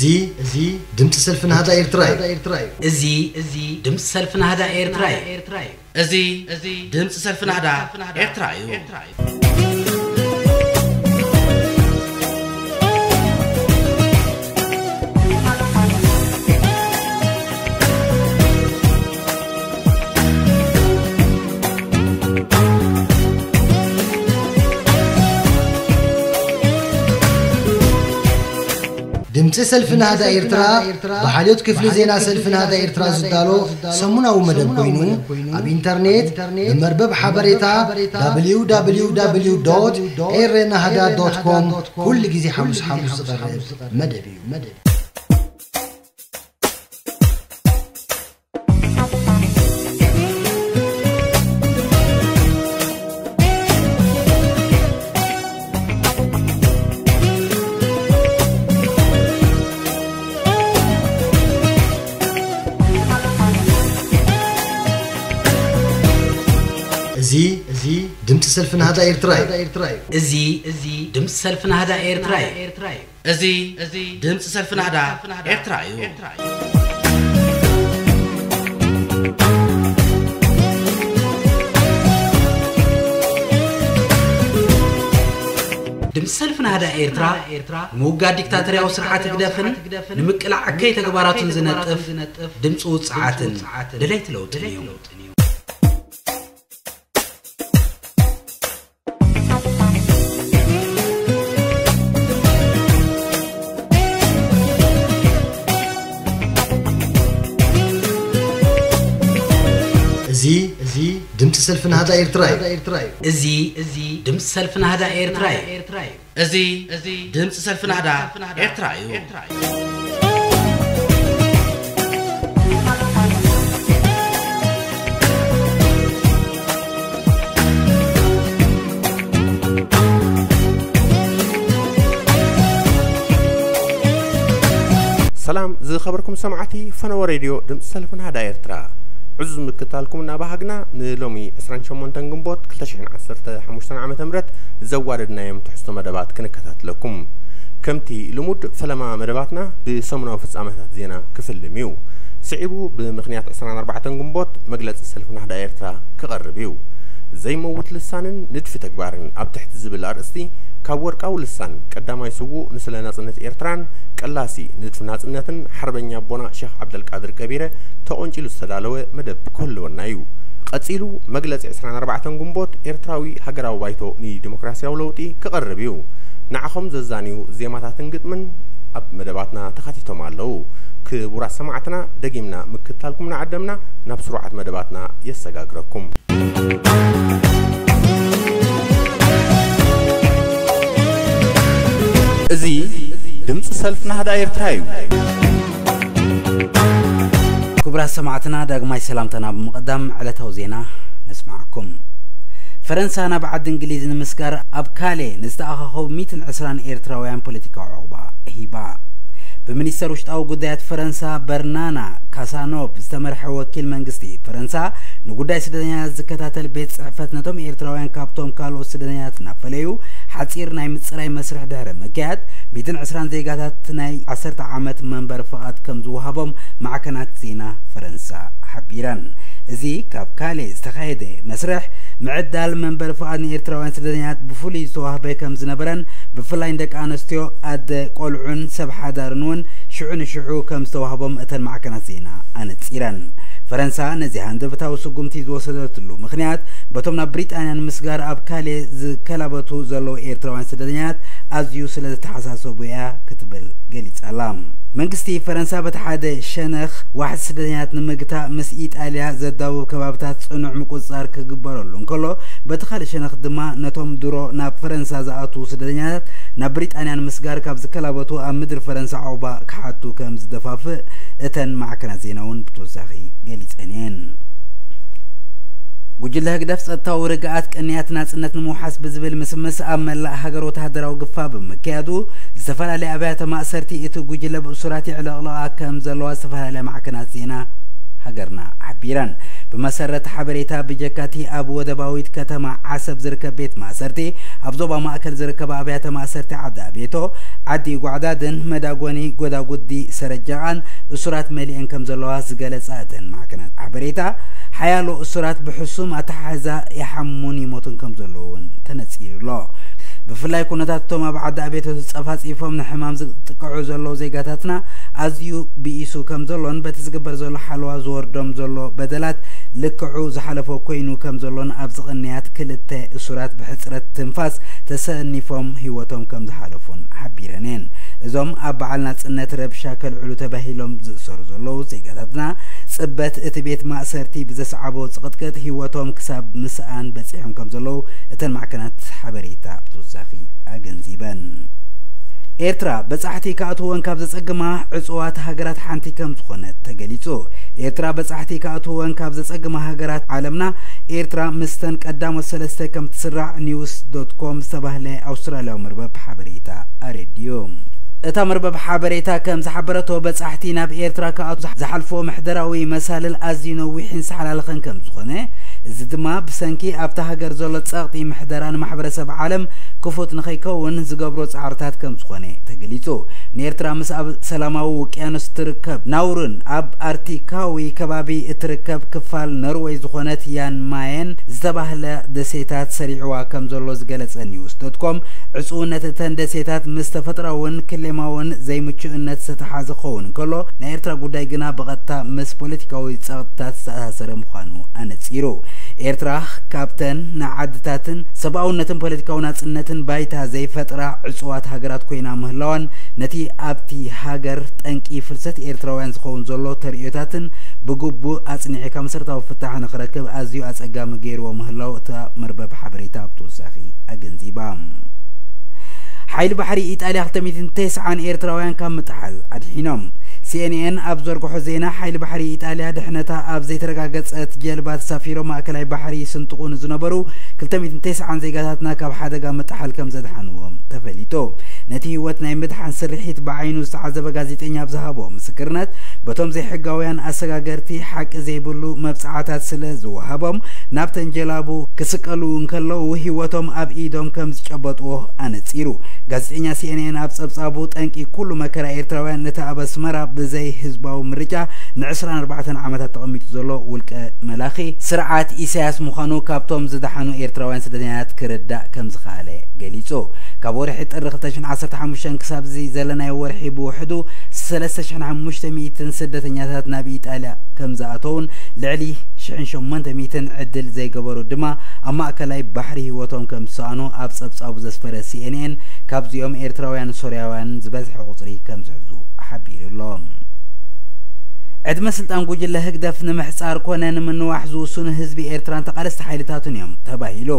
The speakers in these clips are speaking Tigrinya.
እዚ፣ እዚ ድምፂ ሰልፊ ናህዳ ኤርትራ እዩ። እዚ፣ እዚ ድምፂ ሰልፊ ናህዳ ኤርትራ እዩ። እዚ፣ እዚ ድምፂ ሰልፊ ናህዳ ኤርትራ እዩ። ድምፂ ሰልፊ ናህዳ ኤርትራ ብሓልዮት ክፍሊ ዜና ሰልፊ ናህዳ ኤርትራ ዝዳሎ ሰሙናዊ መደብ ኮይኑ፣ ኣብ ኢንተርኔት ብመርበብ ሓበሬታ www ኤረናህዳ ዶት ኮም ኩሉ ግዜ ሓሙስ ሓሙስ ዝቐርብ መደብ እዩ። እዚ፣ እዚ ድምፂ ሰልፊ ናህዳ ኤርትራ እዩ። እዚ፣ እዚ ድምፂ ሰልፊ ናህዳ ኤርትራ እዩ። እዚ፣ እዚ ድምፂ ሰልፊ ናህዳ ኤርትራ እዩ። ድምፂ ሰልፊ ናህዳ ኤርትራ ንምውጋድ ዲክታተርያዊ ስርዓት ህግደፍን ንምቅላዕ ዕከይ ተግባራቱን ዝነጥፍ ድምፂ ውፅዓትን ደለይቲ ለውጥን እዩ። እዚ፣ እዚ ድምፂ ሰልፊ ናህዳ ኤርትራ እዩ። እዚ፣ እዚ ድምፂ ሰልፊ ናህዳ ኤርትራ እዩ። እዚ፣ እዚ ድምፂ ሰልፊ ናህዳ ኤርትራ እዩ። ሰላም ዝኸበርኩም ሰማዕቲ ፈነወ ሬድዮ ድምፂ ሰልፊ ናህዳ ኤርትራ። ዕዙዝ ምክታልኩም እናባሃግና፣ ንሎሚ ዕስራን ሸሞንተን ግንቦት ክልተ ሽሕን ዓሰርተ ሓሙሽተን ዓመተ ምህረት ዘዋደድናዮም ትሕዝቶ መደባት ክንከታትለኩም። ከምቲ ልሙድ፣ ፈለማ መደባትና ብሰሙናዊ ፍጻመታት ዜና ክፍልም እዩ። ስዒቡ ብምኽንያት ዕስራን ኣርባዕተን ግንቦት መግለጺ ሰልፊ ናህዳ ኤርትራ ክቐርብ እዩ። ዘይመውት ልሳንን ንድፊ ተግባርን ኣብ ትሕቲ ዝብል ኣርእስቲ፣ ካብ ወርቃዊ ልሳን ቀዳማይ ስዉእ ንስለ ናጽነት ኤርትራን ቀላሲ ንድፊ ናጽነትን ሓርበኛ ኣቦና ሸኽ ዓብደልቃድር ከቢረ ተቖንጪሉ ዝተዳለወ መደብ ክህልወና እዩ። ቀጺሉ መግለጺ ዕስራን ኣርባዕተን ግንቦት ኤርትራዊ ሃገራዊ ባይቶ ንዲሞክራስያዊ ለውጢ ክቐርብ እዩ። ንዓኹም ዘዛንዩ ዜማታትን ግጥምን ኣብ መደባትና ተኻቲቶም ኣለዉ። ክቡራት ሰማዕትና፣ ደጊምና ምክትታልኩም እናዓደምና ናብ ስሩዓት መደባትና የሰጋግረኩም። እዚ ድምፂ ሰልፊ ናህዳ ኤርትራ እዩ። ክቡራት ሰማዕትና፣ ዳግማይ ሰላምታና ብምቕዳም ዕለታዊ ዜና ነስማዕኩም። ፈረንሳ ናብ ዓዲ እንግሊዝ ንምስጋር ኣብ ካሌ ንዝተኣኻኸቡ ሚእትን ዕስራን ኤርትራውያን ፖለቲካዊ ዕቑባ ሂባ። ብሚኒስተር ውሽጣዊ ጉዳያት ፈረንሳ በርናና ካሳኖቭ ዝተመርሐ ወኪል መንግስቲ ፈረንሳ ንጉዳይ ስደተኛታት ዝከታተል ቤት ጽሕፈት ነቶም ኤርትራውያን ካብቶም ካልኦት ስደተኛታት እናፈለዩ ሓጺር ናይ ምጽራይ መስርሕ ድሕሪ ምክያድ፣ ሚእትን ዕስራን ዜጋታት ናይ ዓሰርተ ዓመት መንበሪ ፍቓድ ከም ዝወሃቦም ማዕከናት ዜና ፈረንሳ ሓቢረን። እዚ ካብ ካሌ ዝተኻየደ መስርሕ ምዕዳል መንበሪ ፍቓድ ንኤርትራውያን ስደተኛታት ብፍሉይ ዝተዋህበ ከም ዝነበረን፣ ብፍላይ ንደቂ ኣንስትዮ፣ ኣደ ቆልዑን ሰብ ሓዳርን እውን ሽዑ ንሽዑ ከም ዝተዋህቦም እተን ማዕከናት ዜና ኣነጺረን። ፈረንሳ ነዚ ሃንደበታዊ ስጉምቲ ዝወሰደትሉ ምኽንያት፣ በቶም ናብ ብሪጣንያ ንምስጋር ኣብ ካሌ ዝከላበቱ ዘለዉ ኤርትራውያን ስደተኛታት ኣዝዩ ስለ ዝተሓሳሰቡ እያ ክትብል ገሊጻ ኣላ። መንግስቲ ፈረንሳ በቲ ሓደ ሸነኽ ዋሕዚ ስደተኛታት ንምግታእ ምስ ኢጣልያ ዘዳውብ ከባብታት ጽኑዕ ምቁጽጻር ክግበረሉ እንከሎ፣ በቲ ካልእ ሸነኽ ድማ ነቶም ድሮ ናብ ፈረንሳ ዝኣትዉ ስደተኛታት ናብ ብሪጣንያ ንምስጋር ካብ ዝከላበቱ ኣብ ምድሪ ፈረንሳ ዑቕባ ክሓቱ ከም ዝደፋፍእ እተን ማዕከናት ዜና እውን ብተወሳኺ ገሊጸን እየን። ጉጅለ ህግደፍ ጸጥታዊ ርግኣት ቅንያት ናጽነት ንምውሓስ ብዝብል ምስምስ ኣብ መላእ ሃገር ወተሃደራዊ ግፋ ብምክያዱ፣ ዝተፈላለያ ኣብያተ ማእሰርቲ እቲ ጉጅለ ብእሱራት የዕለቕልቓ ከም ዘለዋ ዝተፈላለያ ማዕከናት ዜና ሃገርና ሓቢረን። ብመሰረት ሓበሬታ፣ ብጀካቲ ኣብ ወደባዊት ከተማ ዓሰብ ዝርከብ ቤት ማእሰርቲ፣ ኣብ ዞባ ማእከል ዝርከባ ኣብያተ ማእሰርቲ ዓዲ ኣቤቶ፣ ዓዲ ጓዕዳድን መዳጎኒ ጎዳጉዲ ሰረጃቓን እሱራት መሊአን ከም ዘለዋ ዝገለጻ እተን ማዕከናት ሓበሬታ፣ ሓያሎ እሱራት ብሕሱም ኣተሓሕዛ ይሓሙን ይሞቱን ከም ዘለዉ እውን ተነጺሩ ኣሎ። ብፍላይ ኩነታት እቶም ኣብ ዓዲ ኣቤቶ ተጸፋጺፎም ንሕማም ዝጥቅዑ ዘለዉ ዜጋታትና ኣዝዩ ብኢሱ ከም ዘሎን በቲ ዝግበር ዘሎ ሓለዋ ዝወርዶም ዘሎ በደላት ልክዑ ዝሓለፎ ኮይኑ ከም ዘሎን ኣብዚ ቅንያት ክልተ እሱራት ብሕጽረት ትንፋስ ተሰኒፎም ህይወቶም ከም ዝሓለፉን ሓቢረን እየን። እዞም ኣብ በዓል ናጽነት ረብሻ ከልዕሉ ተባሂሎም ዝእሰሩ ዘለዉ ዜጋታትና ጽበት እቲ ቤት ማእሰርቲ ብዘስዓቦ ጽቕጥቅጥ ህይወቶም ክሳብ ምስኣን በጺሖም ከም ዘለዉ እተን ማዕከናት ሓበሬታ ብተወሳኺ ኣገንዚበን። ኤርትራ በጻሕቲ ክኣትውወን ካብ ዘጸግማ ዕጹዋት ሃገራት ሓንቲ ከም ዝኾነት ተገሊጹ። ኤርትራ በጻሕቲ ክኣትውወን ካብ ዘጸግማ ሃገራት ዓለምና ኤርትራ ምስተን ቀዳሞት ሰለስተ ከም ትስራዕ ኒውስ ዶት ኮም ዝተባህለ ኣውስትራልያዊ መርበብ ሓበሬታ ኣረዲኡ። እታ መርበብ ሓበሬታ ከም ዝሓበረቶ፣ በጻሕቲ ናብ ኤርትራ ክኣትዉ ዝሓልፍዎ ምሕደራዊ መሳልል ኣዝዩ ነዊሕን ዝተሓላለኸን ከም ዝኾነ፣ እዚ ድማ ብሰንኪ ኣብታ ሃገር ዘሎ ጸቕጢ ምሕደራ ንማሕበረሰብ ዓለም ክፉት ንኸይከውን ዝገብሮ ጻዕርታት ከም ዝኾነ ተገሊጹ። ንኤርትራ ምስ ኣብ ሰላማዊ ውቅያኖስ ትርከብ ናውሩን ኣብ ኣርቲካዊ ከባቢ እትርከብ ክፋል ኖርወይ ዝኾነት ያን ማየን ዝተባህለ ደሴታት ሰሪዕዋ ከም ዘሎ ዝገለጸ ኒውስ ዶት ኮም፣ ዕጽውነት እተን ደሴታት ምስ ተፈጥሮኣውን ክሌማውን ዘይምቹእነት ዝተተሓሓዘ ክኸውን እንከሎ፣ ናይ ኤርትራ ጉዳይ ግና ብቐጥታ ምስ ፖለቲካዊ ጸቕጥታት ዝተኣሳሰረ ምዃኑ ኣነጺሩ። ኤርትራ ካብተን ንዓድታትን ሰብኣውነትን ፖለቲካዊ ናጽነትን ባይታ ዘይፈጥራ ዕጹዋት ሃገራት ኮይና ምህላዋን፣ ነቲ ኣብቲ ሃገር ጠንቂ ፍልሰት ኤርትራውያን ዝኸውን ዘሎ ተርእዮታትን ብግቡእ ኣጽኒዕካ መሰረታዊ ፍታሕ ንኽረክብ ኣዝዩ ኣጸጋሚ ገይርዎ ምህላው እታ መርበብ ሓበሬታ ብተወሳኺ ኣገንዚባ። ሓይሊ ባሕሪ ኢጣልያ ክልተ ሚእትን ተስዓን ኤርትራውያን ካብ ምጥሓል ኣድሒኖም። ሲኤንኤን ኣብ ዘርግሖ ዜና፣ ሓይሊ ባሕሪ ኢጣልያ ድሕነታ ኣብ ዘይተረጋገጸት ጀልባ ተሳፊሮም ማእከላይ ባሕሪ ይስንጥቑ ንዝነበሩ ክልተ ሚእትን ተስዓን ዜጋታትና ካብ ሓደጋ ምጥሓል ከም ዘድሓንዎም ተፈሊጡ። ነቲ ህይወት ናይ ምድሓን ስርሒት ብዓይኑ ዝተዓዘበ ጋዜጠኛ ኣብ ዝሃቦ ምስክርነት፣ በቶም ዘይሕጋውያን ኣሰጋገርቲ ሓቂ ዘይብሉ መብጽዓታት ስለ ዝወሃቦም፣ ናብተን ጀላቡ ክስቀሉ እንከለዉ ህይወቶም ኣብ ኢዶም ከም ዝጨበጥዎ ኣነጺሩ። ጋዜጠኛ ሲኤንኤን ኣብ ጸብጻቡ፣ ጠንቂ ኩሉ መከራ ኤርትራውያን ነቲ ኣብ ኣስመራ ብዘይ ህዝባዊ ምርጫ ንዕስራን ኣርባዕተን ዓመታት ተቐሚጡ ዘሎ ውልቀ መላኺ ስርዓት ኢሳያስ ምዃኑ ካብቶም ዝደሓኑ ኤርትራውያን ስደተኛታት ክርዳእ ከም ዝኸኣለ ገሊጹ። ካብ ወርሒ ጥሪ ክልተ ሽሕን ዓሰርተ ሓሙሽተን ክሳብ እዚ ዘለናዮ ወርሒ ብውሕዱ ሰለስተ ሽሕን ሓሙሽተ ሚእትን ስደተኛታት ናብ ኢጣልያ ከም ዝኣተዉን ልዕሊ ሽሕን ሸሞንተ ሚእትን ዕድል ዘይገበሩ ድማ ኣብ ማእከላይ ባሕሪ ህይወቶም ከም ዝሰኣኑ ኣብ ጸብጻቡ ዘስፈረ ሲኤንኤን፣ ካብዚኦም ኤርትራውያን ሶርያውያን ዝበዝሐ ቁጽሪ ከም ዝሕዙ ሓቢሩ ኣሎ። ዕድመ ስልጣን ጉጅለ ህግደፍ ንምሕጻር ኮነ ንምንዋሕ ዝውስኑ ህዝቢ ኤርትራን ተቓለስቲ ሓይልታቱን እዮም ተባሂሉ።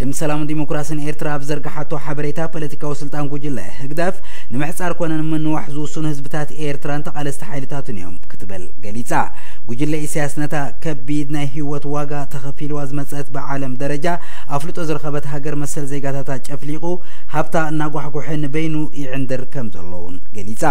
ድምፂ ሰላምን ዲሞክራስን ኤርትራ ኣብ ዘርግሓቶ ሓበሬታ፣ ፖለቲካዊ ስልጣን ጉጅለ ህግደፍ ንምሕጻር ኮነ ንምንዋሕ ዝውስኑ ህዝብታት ኤርትራን ተቓለስቲ ሓይልታቱን እዮም ክትብል ገሊጻ። ጉጅለ ኢሳያስ ነታ ከቢድ ናይ ህይወት ዋጋ ተኸፊልዋ ዝመጸት፣ ብዓለም ደረጃ ኣፍልጦ ዝረኸበት ሃገር መሰል ዜጋታታ ጨፍሊቑ፣ ሃብታ እናጓሕጎሐ ንበይኑ ይዕንድር ከም ዘሎ እውን ገሊጻ።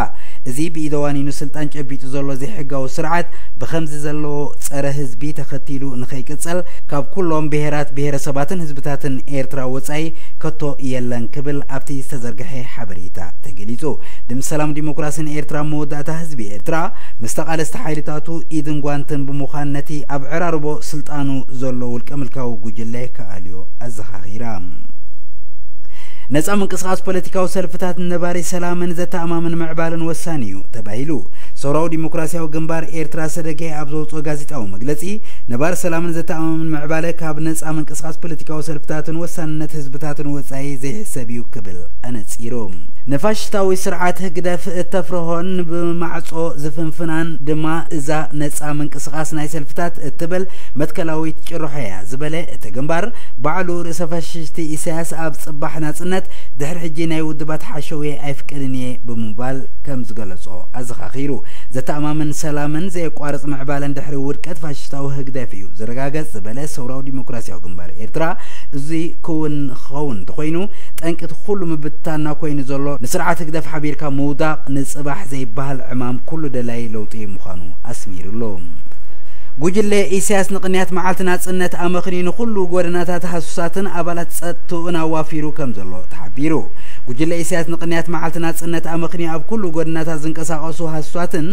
እዚ ብኢደዋኒኑ ስልጣን ጨቢጡ ዘሎ ዘይሕጋዊ ስርዓት ብኸምዚ ዘለዎ ጸረ ህዝቢ ተኸቲሉ ንኸይቅጸል፣ ካብ ኩሎም ብሄራት፣ ብሄረሰባትን ህዝብታትን ኤርትራ ወጻኢ ከቶ የለን ክብል ኣብቲ ዝተዘርግሐ ሓበሬታ ተገሊጹ። ድምፂ ሰላም ዲሞክራስን ኤርትራ መወዳእታ ህዝቢ ኤርትራ ምስ ተቓለስቲ ሓይልታቱ ኢድን ጓንትን ብምዃን ነቲ ኣብ ዕራርቦ ስልጣኑ ዘሎ ውልቀ ምልካዊ ጉጅለ ክኣልዮ ኣዘኻኺራ። ነጻ ምንቅስቓስ ፖለቲካዊ ሰልፍታት ነባሪ ሰላምን ዘተኣማምን ምዕባለን ወሳኒ እዩ ተባሂሉ። ሰውራዊ ዲሞክራሲያዊ ግንባር ኤርትራ፣ ሰደገ፣ ኣብ ዘውጽኦ ጋዜጣዊ መግለጺ፣ ነባሪ ሰላምን ዘተኣማምን ምዕባለ ካብ ነጻ ምንቅስቓስ ፖለቲካዊ ሰልፍታትን ወሳንነት ህዝብታትን ወጻኢ ዘይሕሰብ እዩ ክብል ኣነጺሩ። ንፋሽስታዊ ስርዓት ህግደፍ እተፍርሆን ብማዕጾ ዝፍንፍናን ድማ እዛ ነጻ ምንቅስቓስ ናይ ሰልፍታት እትብል መትከላዊት ጭርሖ እያ ዝበለ እቲ ግንባር፣ ባዕሉ ርእሰ ፋሽስቲ ኢሳያስ ኣብ ጽባሕ ናጽነት ድሕሪ ሕጂ ናይ ውድባት ሓሸውየ ኣይፍቅድን እየ ብምባል ከም ዝገለጾ ኣዘኻኺሩ። ዘተኣማምን ሰላምን ዘየቋርጽ ምዕባለን ድሕሪ ውድቀት ፋሽስታዊ ህግደፍ እዩ ዝረጋገጽ ዝበለ ሰውራዊ ዲሞክራሲያዊ ግንባር ኤርትራ፣ እዚ ክውን ክኸውን እንተኾይኑ፣ ጠንቂ እቲ ኩሉ ምብትታንና ኮይኑ ዘሎ ንስርዓት ህግደፍ ሓቢርካ ምውዳቕ ንጽባሕ ዘይበሃል ዕማም ኩሉ ደላይ ለውጢ ምዃኑ ኣስሚሩሉ። ጉጅለ ኢሳያስ ንቕንያት መዓልቲ ናጽነት ኣመኽንዩ ንኹሉ ጎደናታት ሃሱሳትን ኣባላት ጸጥትኡን ኣዋፊሩ ከም ዘሎ ተሓቢሩ። ጉጅለ ኢሳያስ ንቕንያት መዓልቲ ናጽነት ኣመኽንዩ ኣብ ኩሉ ጎደናታት ዝንቀሳቐሱ ሃሱሳትን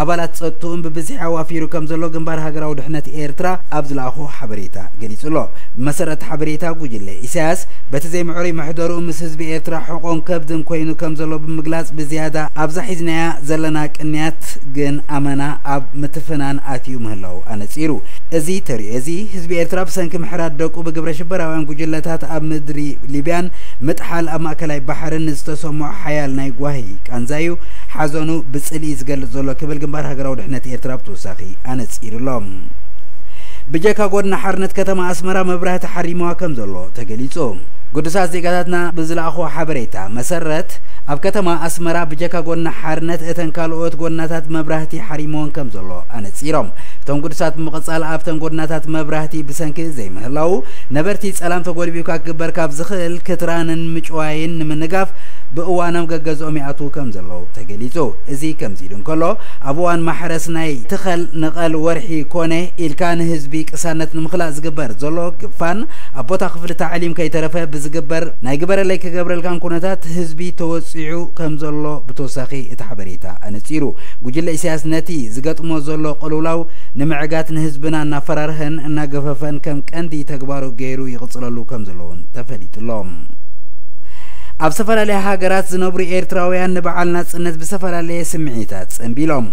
ኣባላት ጸጥትኡን ብብዝሒ ኣዋፊሩ ከም ዘሎ ግንባር ሃገራዊ ድሕነት ኤርትራ ኣብ ዝለኣኾ ሓበሬታ ገሊጹ ኣሎ። ብመሰረት ሓበሬታ ጉጅለ ኢሳያስ፣ በቲ ዘይምዕሩይ መሕደሩ ምስ ህዝቢ ኤርትራ ሕቖን ከብድን ኮይኑ ከም ዘሎ ብምግላጽ፣ ብዝያዳ ኣብዛ ሒዝናያ ዘለና ቅንያት ግን ኣመና ኣብ ምትፍናን ኣትዩ ምህላው ኣነጺሩ። እዚ ተርእዮ እዚ፣ ህዝቢ ኤርትራ ብሰንኪ ምሕራድ ደቁ ብግብረ ሽበራውያን ጉጅለታት ኣብ ምድሪ ሊብያን ምጥሓል ኣብ ማእከላይ ባሕርን ንዝተሰምዖ ሓያል ናይ ጓሂ ቃንዛዩ ሓዘኑ ብጽልኢ ዝገልጽ ዘሎ ክብል ግንባር ሃገራዊ ድሕነት ኤርትራ ብተወሳኺ ኣነጺሩ ኣሎ። ብጀካ ጎድና ሓርነት ከተማ ኣስመራ መብራህቲ ሓሪምዋ ከም ዘሎ ተገሊጹ። ግዱሳት ዜጋታትና ብዝለኣኽዎ ሓበሬታ መሰረት፣ ኣብ ከተማ ኣስመራ ብጀካ ጎድና ሓርነት እተን ካልኦት ጎድናታት መብራህቲ ሓሪምወን ከም ዘሎ ኣነጺሮም። እቶም ግዱሳት ብምቕጻል ኣብተን ጎድናታት መብራህቲ ብሰንኪ ዘይምህላዉ ነበርቲ ጸላም ተጎልቢብካ ክግበር ካብ ዝኽእል ክትራንን ምጭዋይን ንምንጋፍ ብእዋኖም ገገዝኦም ይኣትዉ ከም ዘለዉ ተገሊጹ። እዚ ከምዚ ኢሉ እንከሎ፣ ኣብ እዋን ማሕረስ ናይ ትኸል ንቐል ወርሒ ኮነ ኢልካ ንህዝቢ ቅሳነት ንምኽላእ ዝግበር ዘሎ ግፋን ኣብ ቦታ ክፍሊ ታዕሊም ከይተረፈ ብዝግበር ናይ ግበረለይ ክገብረልካን ኩነታት ህዝቢ ተወጺዑ ከም ዘሎ ብተወሳኺ እቲ ሓበሬታ ኣነጺሩ። ጉጅለ ኢሳያስ ነቲ ዝገጥሞ ዘሎ ቅልውላው ንምዕጋት ንህዝብና እናፈራርሀን እናገፈፈን ከም ቀንዲ ተግባሩ ገይሩ ይቕጽለሉ ከም ዘሎ እውን ተፈሊጡ ኣሎ። ኣብ ዝተፈላለያ ሃገራት ዝነብሩ ኤርትራውያን ንበዓል ናጽነት ብዝተፈላለየ ስምዒታት ጸንቢሎም።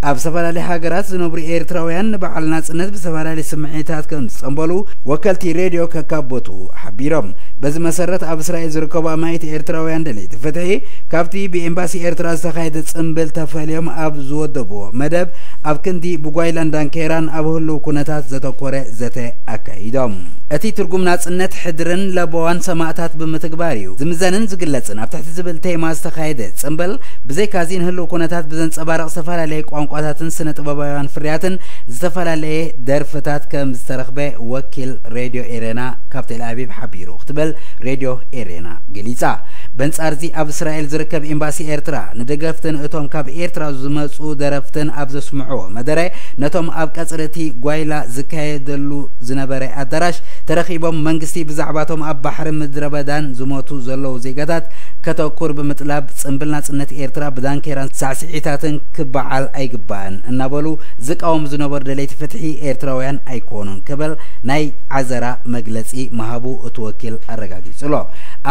ኣብ ዝተፈላለያ ሃገራት ዝነብሩ ኤርትራውያን ንበዓል ናጽነት ብዝተፈላለየ ስምዒታት ከም ዝጸንበሉ ወከልቲ ሬድዮ ከካቦቱ ሓቢሮም። በዚ መሰረት ኣብ እስራኤል ዝርከቡ ኣማኢት ኤርትራውያን ደለይቲ ፍትሒ ካብቲ ብኤምባሲ ኤርትራ ዝተኻየደ ጽንብል ተፈልዮም ኣብ ዝወደብዎ መደብ ኣብ ክንዲ ብጓይላን ዳንኬራን ኣብ ህልው ኩነታት ዘተኮረ ዘተ ኣካይዶም። እቲ ትርጉም ናጽነት ሕድርን ለበዋን ሰማእታት ብምትግባር እዩ ዝምዘንን ዝግለጽን ኣብ ትሕቲ ዝብል ቴማ ዝተኻየደ ጽንብል፣ ብዘይካዚ ንህልው ኩነታት ብዘንጸባርቕ ዝተፈላለየ ቋንቋታትን ስነ ጥበባውያን ፍርያትን ዝተፈላለየ ደርፍታት ከም ዝተረኽበ ወኪል ሬድዮ ኤረና ካብ ቴል ኣቪቭ ሓቢሩ ክትብል ሬድዮ ኤረና ገሊጻ። በንጻርዚ ኣብ እስራኤል ዝርከብ ኤምባሲ ኤርትራ ንደገፍትን እቶም ካብ ኤርትራ ዝመጹ ደረፍትን ኣብ ዘስምዕዎ መደረ፣ ነቶም ኣብ ቀጽሪ እቲ ጓይላ ዝካየደሉ ዝነበረ ኣዳራሽ ተረኺቦም መንግስቲ ብዛዕባቶም ኣብ ባሕሪ ምድረ በዳን ዝሞቱ ዘለዉ ዜጋታት ከተኩር ብምጥላብ ጽንብል ናጽነት ኤርትራ ብዳንኬራን ሳዕስዒታትን ክበዓል ኣይግባእን እናበሉ ዝቃወሙ ዝነበሩ ደለይቲ ፍትሒ ኤርትራውያን ኣይኮኑን ክብል ናይ ዓዘራ መግለጺ ምሃቡ እቲ ወኪል ኣረጋጊጹ ኣሎ።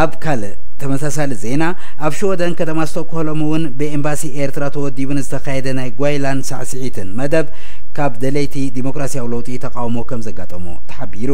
ኣብ ካልእ ተመሳሳሊ ዜና፣ ኣብ ሽወደን ከተማ ስቶክሆልም እውን ብኤምባሲ ኤርትራ ተወዲቡ ንዝተኻየደ ናይ ጓይላን ሳዕስዒትን መደብ ካብ ደለይቲ ዲሞክራሲያዊ ለውጢ ተቃውሞ ከም ዘጋጠሞ ተሓቢሩ።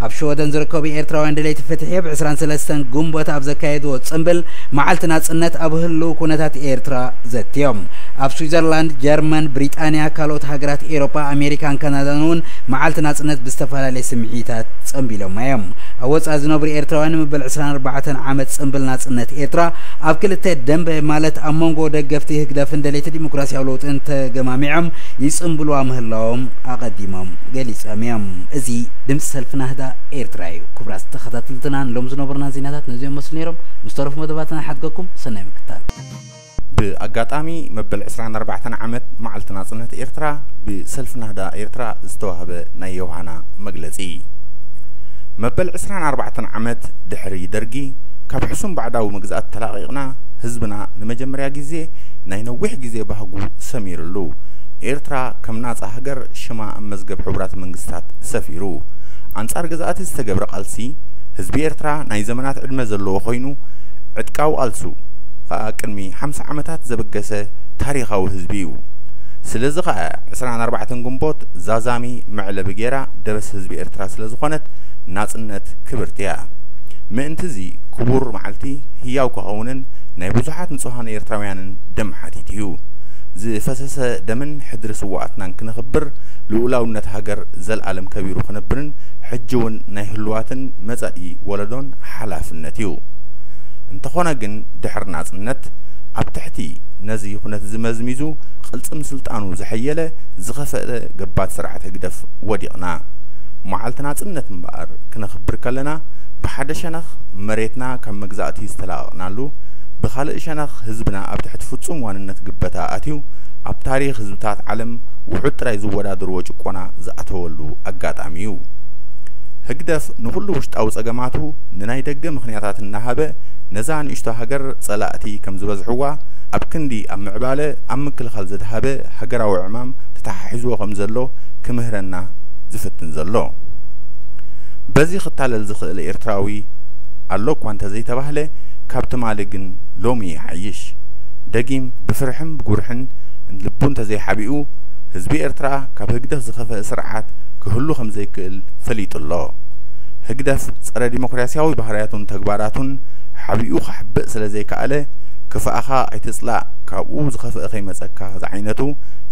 ኣብ ሽወደን ዝርከቡ ኤርትራውያን ደለይቲ ፍትሒ ኣብ ዕስራን ሰለስተን ግንቦት ኣብ ዘካየድዎ ጽምብል መዓልቲ ናጽነት ኣብ ህልው ኩነታት ኤርትራ ዘትዮም። ኣብ ስዊዘርላንድ፣ ጀርመን፣ ብሪጣንያ፣ ካልኦት ሃገራት ኤሮጳ፣ ኣሜሪካን ካናዳን እውን መዓልቲ ናጽነት ብዝተፈላለየ ስምዒታት ጸንቢሎማ እዮም። ኣብ ወጻኢ ዝነብሩ ኤርትራውያን ንመበል ዕስራን ኣርባዕተን ዓመት ጽምብል ናጽነት ኤርትራ ኣብ ክልተ ደንበ ማለት ኣብ መንጎ ደገፍቲ ህግደፍን ደለይቲ ዲሞክራሲያዊ ለውጥን ተገማሚዖም ይጽምብልዋ ምህላዎም ኣቐዲሞም ገሊጾም እዮም። እዚ ድምጺ ሰልፊ ናህዳ ኤርትራ እዩ። ክቡራት ተኸታተልትና ንሎም ዝነበሩና ዜናታት ነዚኦም መስሉ ነይሮም። ምስ ተረፉ መደባትና ሓድገኩም ሰናይ ምክታል። ብኣጋጣሚ መበል ዕስራን ኣርባዕተን ዓመት መዓልቲ ናጽነት ኤርትራ ብሰልፊ ናህዳ ኤርትራ ዝተዋህበ ናይ ዮሃና መግለጺ። መበል ዕስራን ኣርባዕተን ዓመት ድሕሪ ደርጊ ካብ ሕሱም ባዕዳዊ መግዛእቲ ተላቒቕና ህዝብና ንመጀመርያ ግዜ ናይ ነዊሕ ግዜ ባህጉ ሰሚርሉ። ኤርትራ ከም ናጻ ሃገር ሽማ ኣብ መዝገብ ሕቡራት መንግስታት ሰፊሩ። ኣንጻር ገዛእቲ ዝተገብረ ቃልሲ ህዝቢ ኤርትራ ናይ ዘመናት ዕድመ ዘለዎ ኮይኑ፣ ዕጥቃዊ ቃልሱ ኸኣ ቅድሚ ሓምሳ ዓመታት ዘበገሰ ታሪኻዊ ህዝቢ እዩ። ስለዚ ኸኣ ዕስራን ኣርባዕተን ግንቦት ዛዛሚ መዕለቢ ጌራ ደበስ ህዝቢ ኤርትራ ስለ ዝኾነት ናጽነት ክብርቲ እያ። ምእንቲ እዚ ክቡር መዓልቲ ህያው ክኸውንን ናይ ብዙሓት ንጹሃን ኤርትራውያንን ደም ሓቲት እዩ። ዝፈሰሰ ደምን ሕድሪ ስዉኣትናን ክነኽብር፣ ልኡላውነት ሃገር ዘልኣለም ከቢሩ ክነብርን ሕጂ እውን ናይ ህሉዋትን መጻኢ ወለዶን ሓላፍነት እዩ። እንተኾነ ግን ድሕሪ ናጽነት ኣብ ትሕቲ ነዚ ኩነት እዚ መዝሚዙ ቅልጽም ስልጣኑ ዘሐየለ ዝኸፈለ ገባቲ ስርዓት ህግደፍ ወዲቕና። መዓልቲ ናጽነት እምበኣር ክነኽብር ከለና ብሓደ ሸነኽ መሬትና ካብ መግዛእቲ ዝተላቐቕናሉ፣ ብኻልእ ሸነኽ ህዝብና ኣብ ትሕቲ ፍጹም ዋንነት ግበታ ኣትዩ ኣብ ታሪኽ ህዝብታት ዓለም ውሑድ ጥራይ ዝወዳደርዎ ጭቆና ዝኣተወሉ ኣጋጣሚ እዩ። ህግደፍ ንኹሉ ውሽጣዊ ጸገማቱ ንናይ ደገ ምኽንያታት እናሃበ ነዛ ንእሽቶ ሃገር ጸላእቲ ከም ዝበዝሕዋ ኣብ ክንዲ ኣብ ምዕባለ ኣብ ምክልኻል ዘድሃበ ሃገራዊ ዕማም ተተሓሒዝዎ ከም ዘሎ ክምህረና ዝፍትን ዘሎ። በዚ ክታለል ዝኽእል ኤርትራዊ ኣሎ እኳ እንተዘይተባህለ ካብ ትማሊ ግን ሎሚ ይሓይሽ። ደጊም ብፍርሕን ብጉርሕን ልቡ እንተዘይሓቢኡ ህዝቢ ኤርትራ ካብ ህግደፍ ዝኸፍአ ስርዓት ክህሉ ከም ዘይክእል ፈሊጡ ኣሎ። ህግደፍ ጸረ ዲሞክራሲያዊ ባህርያቱን ተግባራቱን ሓቢኡ ክሕብእ ስለ ዘይከኣለ ክፍኣኻ ኣይትጽላእ ካብኡ ዝኸፍአ ከይመጸካ ዝዓይነቱ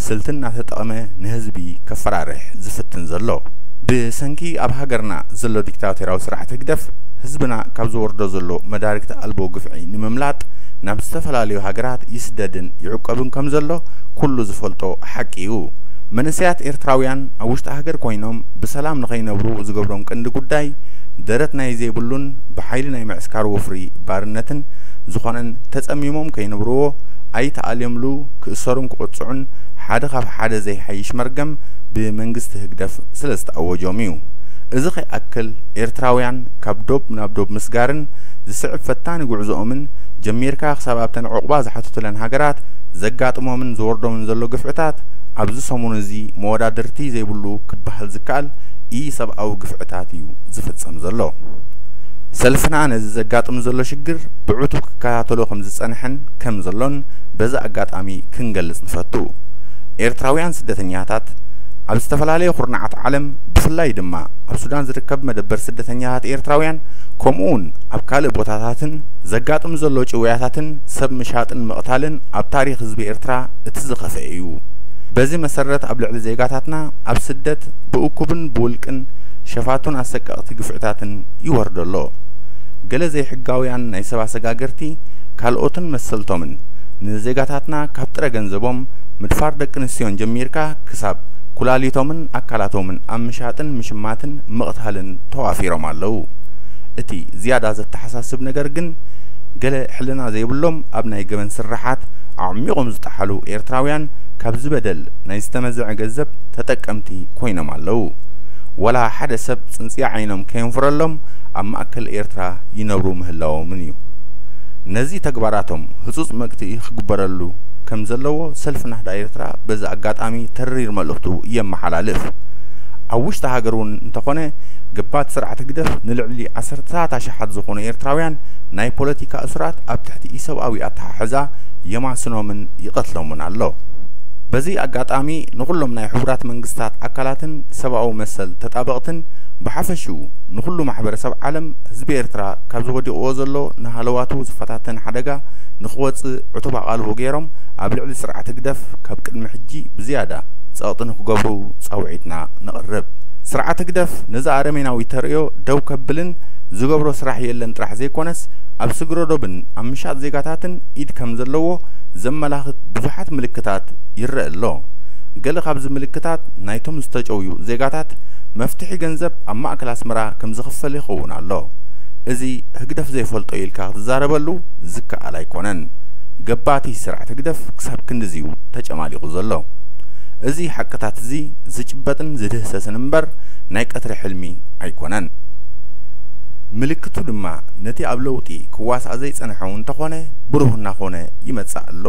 ስልቲ እናተጠቐመ ንህዝቢ ከፈራርሕ ዝፍትን ዘሎ። ብሰንኪ ኣብ ሃገርና ዘሎ ዲክታቶርያዊ ስርዓት ህግደፍ ህዝብና ካብ ዝወርዶ ዘሎ መዳርግቲ ኣልቦ ግፍዒ ንምምላጥ ናብ ዝተፈላለዩ ሃገራት ይስደድን ይዕቆብን ከም ዘሎ ኩሉ ዝፈልጦ ሓቂ እዩ። መንእሰያት ኤርትራውያን ኣብ ውሽጢ ሃገር ኮይኖም ብሰላም ንኸይነብሩ ዝገብሮም ቀንዲ ጉዳይ ደረት ናይ ዘይብሉን ብሓይሊ ናይ ምዕስካር ወፍሪ ባርነትን ዝኾነን ተጸሚሞም ከይነብርዎ ኣይተኣልዮምሉ ክእሰሩን ክቕጽዑን ሓደ ካብ ሓደ ዘይሓይሽ መርገም ብመንግስቲ ህግደፍ ስለ ዝተኣወጆም እዩ። እዚ ከይኣክል ኤርትራውያን ካብ ዶብ ናብ ዶብ ምስጋርን ዝስዕብ ፈታኒ ጉዕዞኦምን ጀሚርካ ክሳብ ኣብተን ዑቕባ ዝሓተቱለን ሃገራት ዘጋጥሞምን ዝወርዶምን ዘሎ ግፍዕታት ኣብዚ ሰሙን እዚ መወዳድርቲ ዘይብሉ ክበሃል ዝከኣል ኢ-ሰብኣዊ ግፍዕታት እዩ ዝፍጸም ዘሎ። ሰልፍና ነዚ ዘጋጥም ዘሎ ሽግር ብዕቱብ ክከታተሎ ከም ዝጸንሐን ከም ዘሎን በዚ ኣጋጣሚ ክንገልጽ ንፈቱ። ኤርትራውያን ስደተኛታት ኣብ ዝተፈላለየ ኩርናዓት ዓለም ብፍላይ ድማ ኣብ ሱዳን ዝርከብ መደበር ስደተኛታት ኤርትራውያን ከምኡውን ኣብ ካልእ ቦታታትን ዘጋጥም ዘሎ ጭውያታትን ሰብ ምሻጥን ምቕታልን ኣብ ታሪኽ ህዝቢ ኤርትራ እቲ ዝኸፍአ እዩ። በዚ መሰረት ኣብ ልዕሊ ዜጋታትና ኣብ ስደት ብእኩብን ብውልቅን ሸፋቱን ኣሰቀቕቲ ግፍዕታትን ይወርዶ ኣሎ። ገለ ዘይሕጋውያን ናይ ሰብ ኣሰጋገርቲ ካልኦትን መሰልቶምን ንዜጋታትና ካብ ጥረ ገንዘቦም ምድፋር ደቂ ኣንስትዮን ጀሚርካ ክሳብ ኩላሊቶምን ኣካላቶምን ኣብ ምሻጥን ምሽማትን ምቕታልን ተዋፊሮም ኣለዉ። እቲ ዝያዳ ዘተሓሳስብ ነገር ግን ገለ ሕልና ዘይብሎም ኣብ ናይ ገበን ስርሓት ኣዕሚቖም ዝጠሓሉ ኤርትራውያን ካብዚ በደል ናይ ዝተመዘዐ ገንዘብ ተጠቀምቲ ኮይኖም ኣለዉ። ወላ ሓደ ሰብ ጽንጽያ ዓይኖም ከየንፍረሎም ኣብ ማእከል ኤርትራ ይነብሩ ምህላዎምን እዩ። ነዚ ተግባራቶም ህጹጽ መግትኢ ክግበረሉ ከም ዘለዎ ሰልፊ ናህዳ ኤርትራ በዚ ኣጋጣሚ ተሪር መልእኽቱ የመሓላልፍ። ኣብ ውሽጢ ሃገር እውን እንተኾነ ገባት ስርዓት ህግደፍ ንልዕሊ ዓሰርተታት ኣሽሓት ዝኾኑ ኤርትራውያን ናይ ፖለቲካ እሱራት ኣብ ትሕቲ ኢሰብኣዊ ኣተሓሕዛ የማስኖምን ይቐትሎምን ኣሎ። በዚ ኣጋጣሚ ንኹሎም ናይ ሕቡራት መንግስታት ኣካላትን ሰብኣዊ መሰል ተጣበቕትን ብሓፈሽኡ ንኹሉ ማሕበረሰብ ዓለም ህዝቢ ኤርትራ ካብዚ ወዲቕዎ ዘሎ ንሃለዋቱ ዝፈታተን ሓደጋ ንኽወጽእ ዕቱብ ኣቓልቦ ገይሮም ኣብ ልዕሊ ስርዓት ህግደፍ ካብ ቅድሚ ሕጂ ብዝያዳ ጸቕጢ ንኽገብሩ ጻውዒትና ነቕርብ። ስርዓት ህግደፍ ነዚ ኣረሜናዊ ተርእዮ ደው ከብልን ዝገብሮ ስራሕ የለን ጥራሕ ዘይኮነስ ኣብ ስግረ ዶብን ኣብ ምሻጥ ዜጋታትን ኢድ ከም ዘለዎ ዘመላኽት ብዙሓት ምልክታት ይረአ ኣሎ። ገለ ካብዚ ምልክታት ናይቶም ዝተጨውዩ ዜጋታት መፍትሒ ገንዘብ ኣብ ማእከል ኣስመራ ከም ዝኽፈል ይኸውን ኣሎ። እዚ ህግደፍ ዘይፈልጦ ኢልካ ክትዛረበሉ ዝከኣል ኣይኮነን። ገባቲ ስርዓት ህግደፍ ክሳብ ክንድዚ'ዩ ተጨማሊቑ ዘሎ። እዚ ሓቅታት እዚ ዝጭበጥን ዝድህሰስን እምበር ናይ ቀትሪ ሕልሚ ኣይኮነን። ምልክቱ ድማ ነቲ ኣብ ለውጢ ክዋሳእ ዘይጸንሐ እውን እንተኾነ ብሩህ እናኾነ ይመጽእ ኣሎ።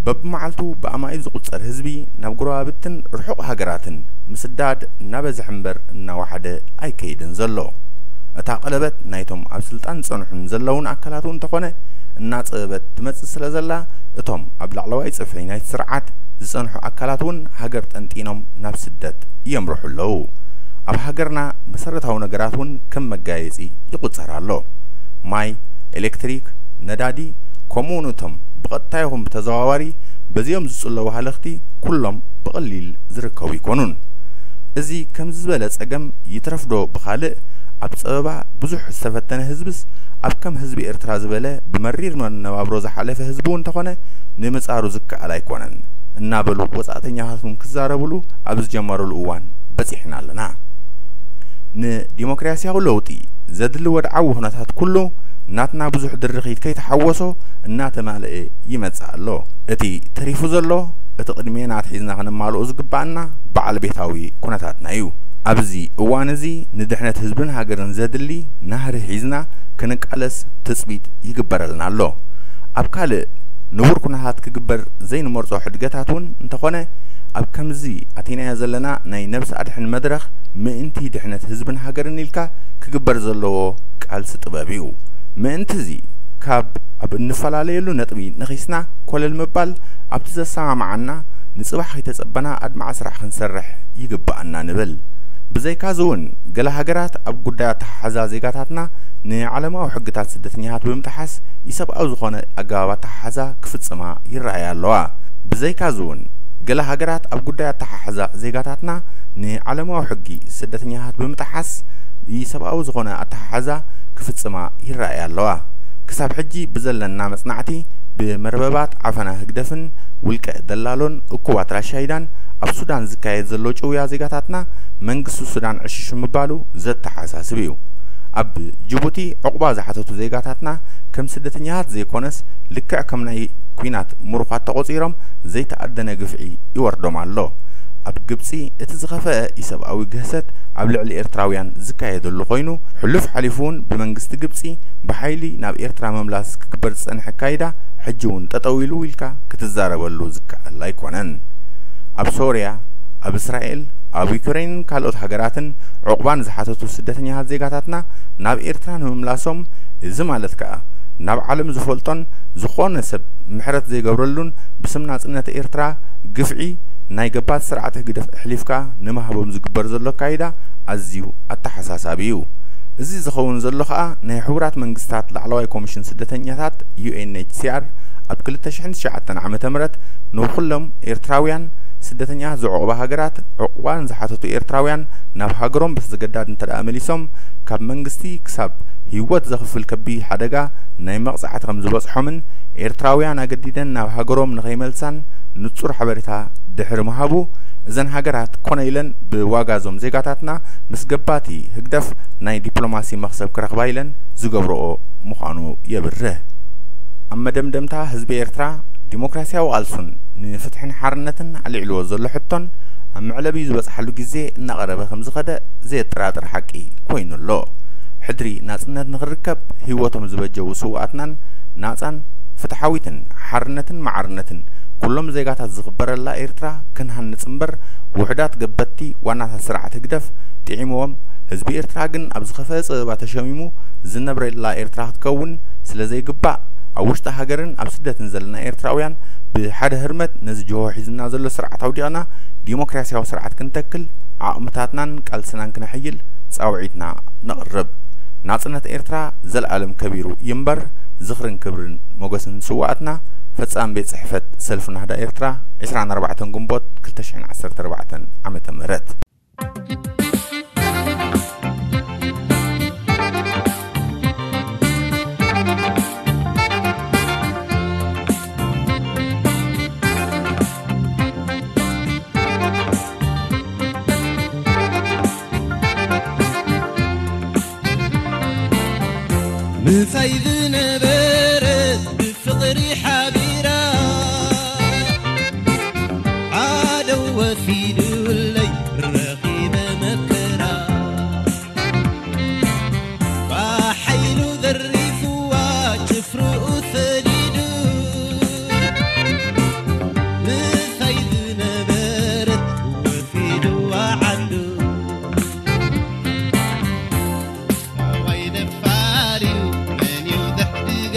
በብመዓልቱ ብኣማኢት ዝቑጸር ህዝቢ ናብ ጎረባብትን ርሑቕ ሃገራትን ምስዳድ እናበዝሐ እምበር እናወሓደ ኣይከይድን ዘሎ። እታ ቀለበት ናይቶም ኣብ ስልጣን ዝጸንሑን ዘለውን ኣካላት እውን እንተኾነ እናጸበበት ትመጽእ ስለ ዘላ እቶም ኣብ ላዕለዋይ ጽፍሒ ናይቲ ስርዓት ዝጸንሑ ኣካላት እውን ሃገር ጠንጢኖም ናብ ስደት የምርሑ ኣለዉ። ኣብ ሃገርና መሰረታዊ ነገራት እውን ከም መጋየጺ ይቑጸር ኣሎ። ማይ፣ ኤሌክትሪክ፣ ነዳዲ፣ ከምኡውን እቶም ብቐጥታ ይኹን ብተዘዋዋሪ በዚኦም ዝጽለዉ ሃለኽቲ ኩሎም ብቐሊል ዝርከቡ ኣይኮኑን። እዚ ከምዚ ዝበለ ጸገም ይትረፍዶ ብኻልእ ኣብ ጸበባ ብዙሕ ዝተፈተነ ህዝብስ ኣብ ከም ህዝቢ ኤርትራ ዝበለ ብመሪር መነባብሮ ዝሓለፈ ህዝቢ እውን እንተኾነ ንምጻሩ ዝከኣል ኣይኮነን እናበሉ ወጻእተኛታት እውን ክዛረብሉ ኣብ ዝጀመሩሉ እዋን በጺሕና ኣለና። ንዲሞክራሲያዊ ለውጢ ዘድሊ ወድዓዊ ኩነታት ኩሉ ናትና ብዙሕ ድርኺት ከይተሓወሶ እናተማልአ ይመጽእ ኣሎ። እቲ ተሪፉ ዘሎ፣ እቲ ቅድሜና ኣትሒዝና ከነማልኦ ዝግባኣና በዓል ቤታዊ ኩነታትና እዩ። ኣብዚ እዋን እዚ ንድሕነት ህዝብን ሃገርን ዘድሊ ናህሪ ሒዝና ክንቃለስ ትጽቢት ይግበረልና ኣሎ። ኣብ ካልእ ንቡር ኩነታት ክግበር ዘይንመርጾ ሕድገታት እውን እንተኾነ፣ ኣብ ከምዚ ኣቲናዮ ዘለና ናይ ነብሲ ኣድሕን መድረኽ ምእንቲ ድሕነት ህዝብን ሃገርን ኢልካ ክግበር ዘለዎ ቃልሲ ጥበብ እዩ። ምእንቲ እዚ ካብ ኣብ እንፈላለየሉ ነጥቢ ነኺስና ኮለል ምባል ኣብቲ ዘሰማምዓና ንጽባሕ ከይተጸበና ኣድማዒ ስራሕ ክንሰርሕ ይግብኣና ንብል። ብዘይካዚ እውን ገለ ሃገራት ኣብ ጉዳይ ኣተሓሕዛ ዜጋታትና ንዓለማዊ ሕግታት ስደተኛታት ብምጥሓስ ኢሰብኣዊ ዝኾነ ኣገባብ ኣተሓሕዛ ክፍጽማ ይረኣያ ኣለዋ። ብዘይካዚ እውን ገለ ሃገራት ኣብ ጉዳይ ኣተሓሕዛ ዜጋታትና ንዓለማዊ ሕጊ ስደተኛታት ብምጥሓስ ኢሰብኣዊ ዝኾነ ኣተሓሕዛ ክፍጽማ ይረኣያ ኣለዋ። ክሳብ ሕጂ ብዘለና መጽናዕቲ ብመርበባት ዓፈና ህግደፍን ውልቀ ደላሎን እኩባት ራሻይዳን ኣብ ሱዳን ዝካየድ ዘሎ ጭውያ ዜጋታትና መንግስቲ ሱዳን ዕሽሽ ምባሉ ዘተሓሳስብ እዩ። ኣብ ጅቡቲ ዕቑባ ዝሓተቱ ዜጋታትና ከም ስደተኛታት ዘይኮነስ ልክዕ ከም ናይ ኲናት ምሩኻት ተቖጺሮም ዘይተኣደነ ግፍዒ ይወርዶም ኣሎ። ኣብ ግብጺ እቲ ዝኸፍአ ኢሰብኣዊ ግህሰት ኣብ ልዕሊ ኤርትራውያን ዝካየደሉ ኮይኑ፣ ሕሉፍ ሓሊፉ እውን ብመንግስቲ ግብጺ ብሓይሊ ናብ ኤርትራ ምምላስ ክግበር ዝጸንሐ ኣካይዳ ሕጂ እውን ጠጠው ኢሉ ኢልካ ክትዛረበሉ ዝከኣል ኣይኮነን። ኣብ ሶርያ፣ ኣብ እስራኤል፣ ኣብ ዩክሬንን ካልኦት ሃገራትን ዕቑባ ንዝሓተቱ ስደተኛታት ዜጋታትና ናብ ኤርትራ ንምምላሶም፣ እዚ ማለት ከኣ ናብ ዓለም ዝፈልጦን ዝኾነ ሰብ ምሕረት ዘይገብረሉን ብስም ናጽነት ኤርትራ ግፍዒ ናይ ገባቲ ስርዓት ህግደፍ ኣሕሊፍካ ንምሃቦም ዝግበር ዘሎ ኣካይዳ ኣዝዩ ኣተሓሳሳቢ እዩ። እዚ ዝኸውን ዘሎ ከኣ ናይ ሕቡራት መንግስታት ላዕለዋይ ኮሚሽን ስደተኛታት ዩ ኤን ኤች ሲ ኣር ኣብ ክልተ ሽሕን ትሽዓተን ዓመተ ምህረት ንኹሎም ኤርትራውያን ስደተኛታት ዝዕቑባ ሃገራት ዕቑባ ንዝሓተቱ ኤርትራውያን ናብ ሃገሮም ብስግዳድ እንተ ደኣ መሊሶም ካብ መንግስቲ ክሳብ ህይወት ዘኽፍል ከቢድ ሓደጋ ናይ መቕጻዕቲ ከም ዝበጽሖምን ኤርትራውያን ኣገዲደን ናብ ሃገሮም ንኸይመልሳን ንጹር ሓበሬታ ድሕሪ ምሃቡ፣ እዘን ሃገራት ኮነ ኢለን ብዋጋ እዞም ዜጋታትና ምስ ገባቲ ህግደፍ ናይ ዲፕሎማሲ መኽሰብ ክረኽባ ኢለን ዝገብርኦ ምዃኑ የብርህ። ኣብ መደምደምታ ህዝቢ ኤርትራ ዲሞክራሲያዊ ቃልሱን ንፍትሕን ሓርነትን ኣልዒልዎ ዘሎ ሕቶን ኣብ መዕለቢኡ ዝበጽሓሉ ግዜ እናቐረበ ከም ዝኸደ ዘየጠራጥር ሓቂ ኮይኑ ኣሎ። ሕድሪ ናጽነት ንኽርከብ ህይወቶም ዝበጀዉ ስውኣትናን ናጻን ፍትሓዊትን ሓርነትን ማዕርነትን ኩሎም ዜጋታት ዝኽበረላ ኤርትራ ክንሃንጽ እምበር ውሑዳት ገበቲ ዋናታት ስርዓት ህግደፍ ጥዒምዎም ህዝቢ ኤርትራ ግን ኣብ ዝኸፈአ ጸበባ ተሸሚሙ ዝነብረላ ኤርትራ ክትከውን ስለ ዘይግባእ ኣብ ውሽጢ ሃገርን ኣብ ስደትን ዘለና ኤርትራውያን ብሓደ ህርመት ነዚ ጅሆ ሒዝና ዘሎ ስርዓት ኣውዲቕና ዲሞክራሲያዊ ስርዓት ክንተክል ዓቕምታትናን ቃልስናን ክነሕይል ጻውዒትና ነቕርብ። ናጽነት ኤርትራ ዘልኣለም ከቢሩ ይንበር። ዝኽርን ክብርን ሞገስን ስውኣትና። ፈጻሚ ቤት ጽሕፈት ሰልፊ ናህዳ ኤርትራ፣ ዕስራን ኣርባዕተን ግንቦት ክልተ ሽሕን ዓሰርተ ኣርባዕተን ዓመተ ምህረት። ምሳይ ዝነበረት ብፍቕሪ ሓቢራ ዓደው ወሲዱለይ ረኺበ መከራ ባሓይሉ ዘሪፍዋ ጭፍርኡ ሰዲዱ ምሳይ ዝነበረት ወሲድዋ ዓዱ ኣዋይ ደፋር እዩ መን እዩ ዘሕድግ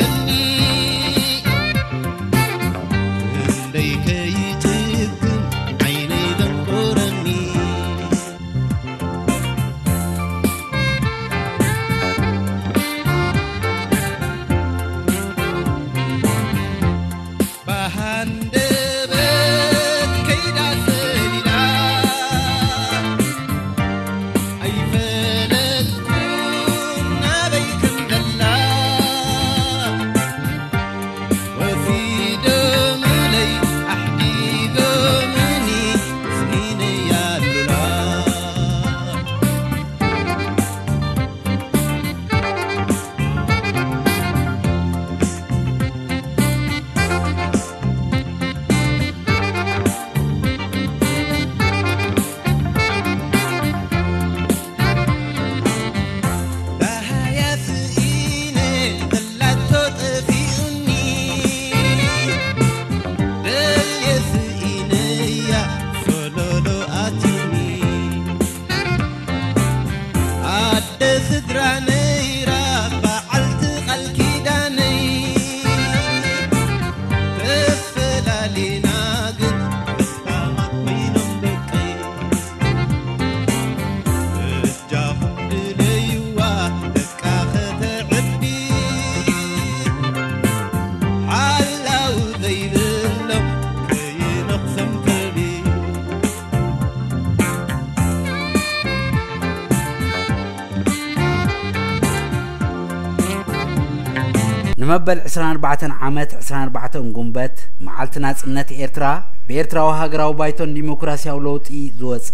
ንመበል ዕስራን ኣርባዕተን ዓመት ዕስራን ኣርባዕተን ጉንበት መዓልቲ ናጽነት ኤርትራ ብኤርትራዊ ሃገራዊ ባይቶን ዲሞክራሲያዊ ለውጢ ዝወጸ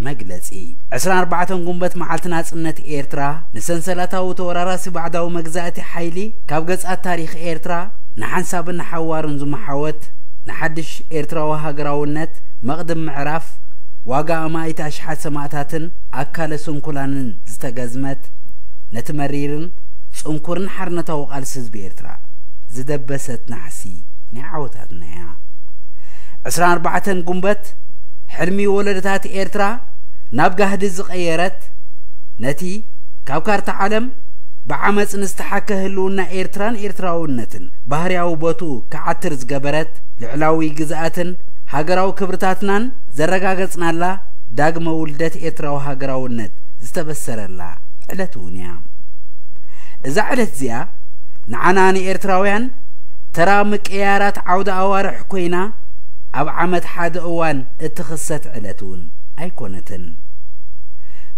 መግለጺ። ዕስራን ኣርባዕተን ጉንበት መዓልቲ ናጽነት ኤርትራ ንሰንሰለታዊ ተወራራሲ ባዕዳዊ መግዛእቲ ሓይሊ ካብ ገጻት ታሪኽ ኤርትራ ንሓንሳብን ንሓዋሩን ዝመሓወት ንሓድሽ ኤርትራዊ ሃገራውነት መቕድም ምዕራፍ ዋጋ ኣማኢት ኣሽሓት ሰማእታትን ኣካለ ስንኩላንን ዝተገዝመት ነቲ መሪርን ጽንኩርን ሓርነታዊ ቃልሲ ህዝቢ ኤርትራ ዝደበሰት ናሕሲ ናይ ዓወታትና እያ። ዕስራን ኣርባዕተን ጉንበት ሕልሚ ወለዶታት ኤርትራ ናብ ጋህዲ ዝቐየረት፣ ነቲ ካብ ካርታ ዓለም ብዓመጽ ንዝተሓከ ህልውና ኤርትራን ኤርትራውነትን ባህርያዊ ቦትኡ ክዓትር ዝገበረት፣ ልዕላዊ ግዝኣትን ሃገራዊ ክብርታትናን ዘረጋገጽናላ፣ ዳግመ ውልደት ኤርትራዊ ሃገራውነት ዝተበሰረላ ዕለት እውን እያ። እዛ ዕለት እዚኣ ንዓና ንኤርትራውያን ተራ ምቅያራት ዓውደ ኣዋርሕ ኮይና፣ ኣብ ዓመት ሓደ እዋን እትኽሰት ዕለት እውን ኣይኮነትን።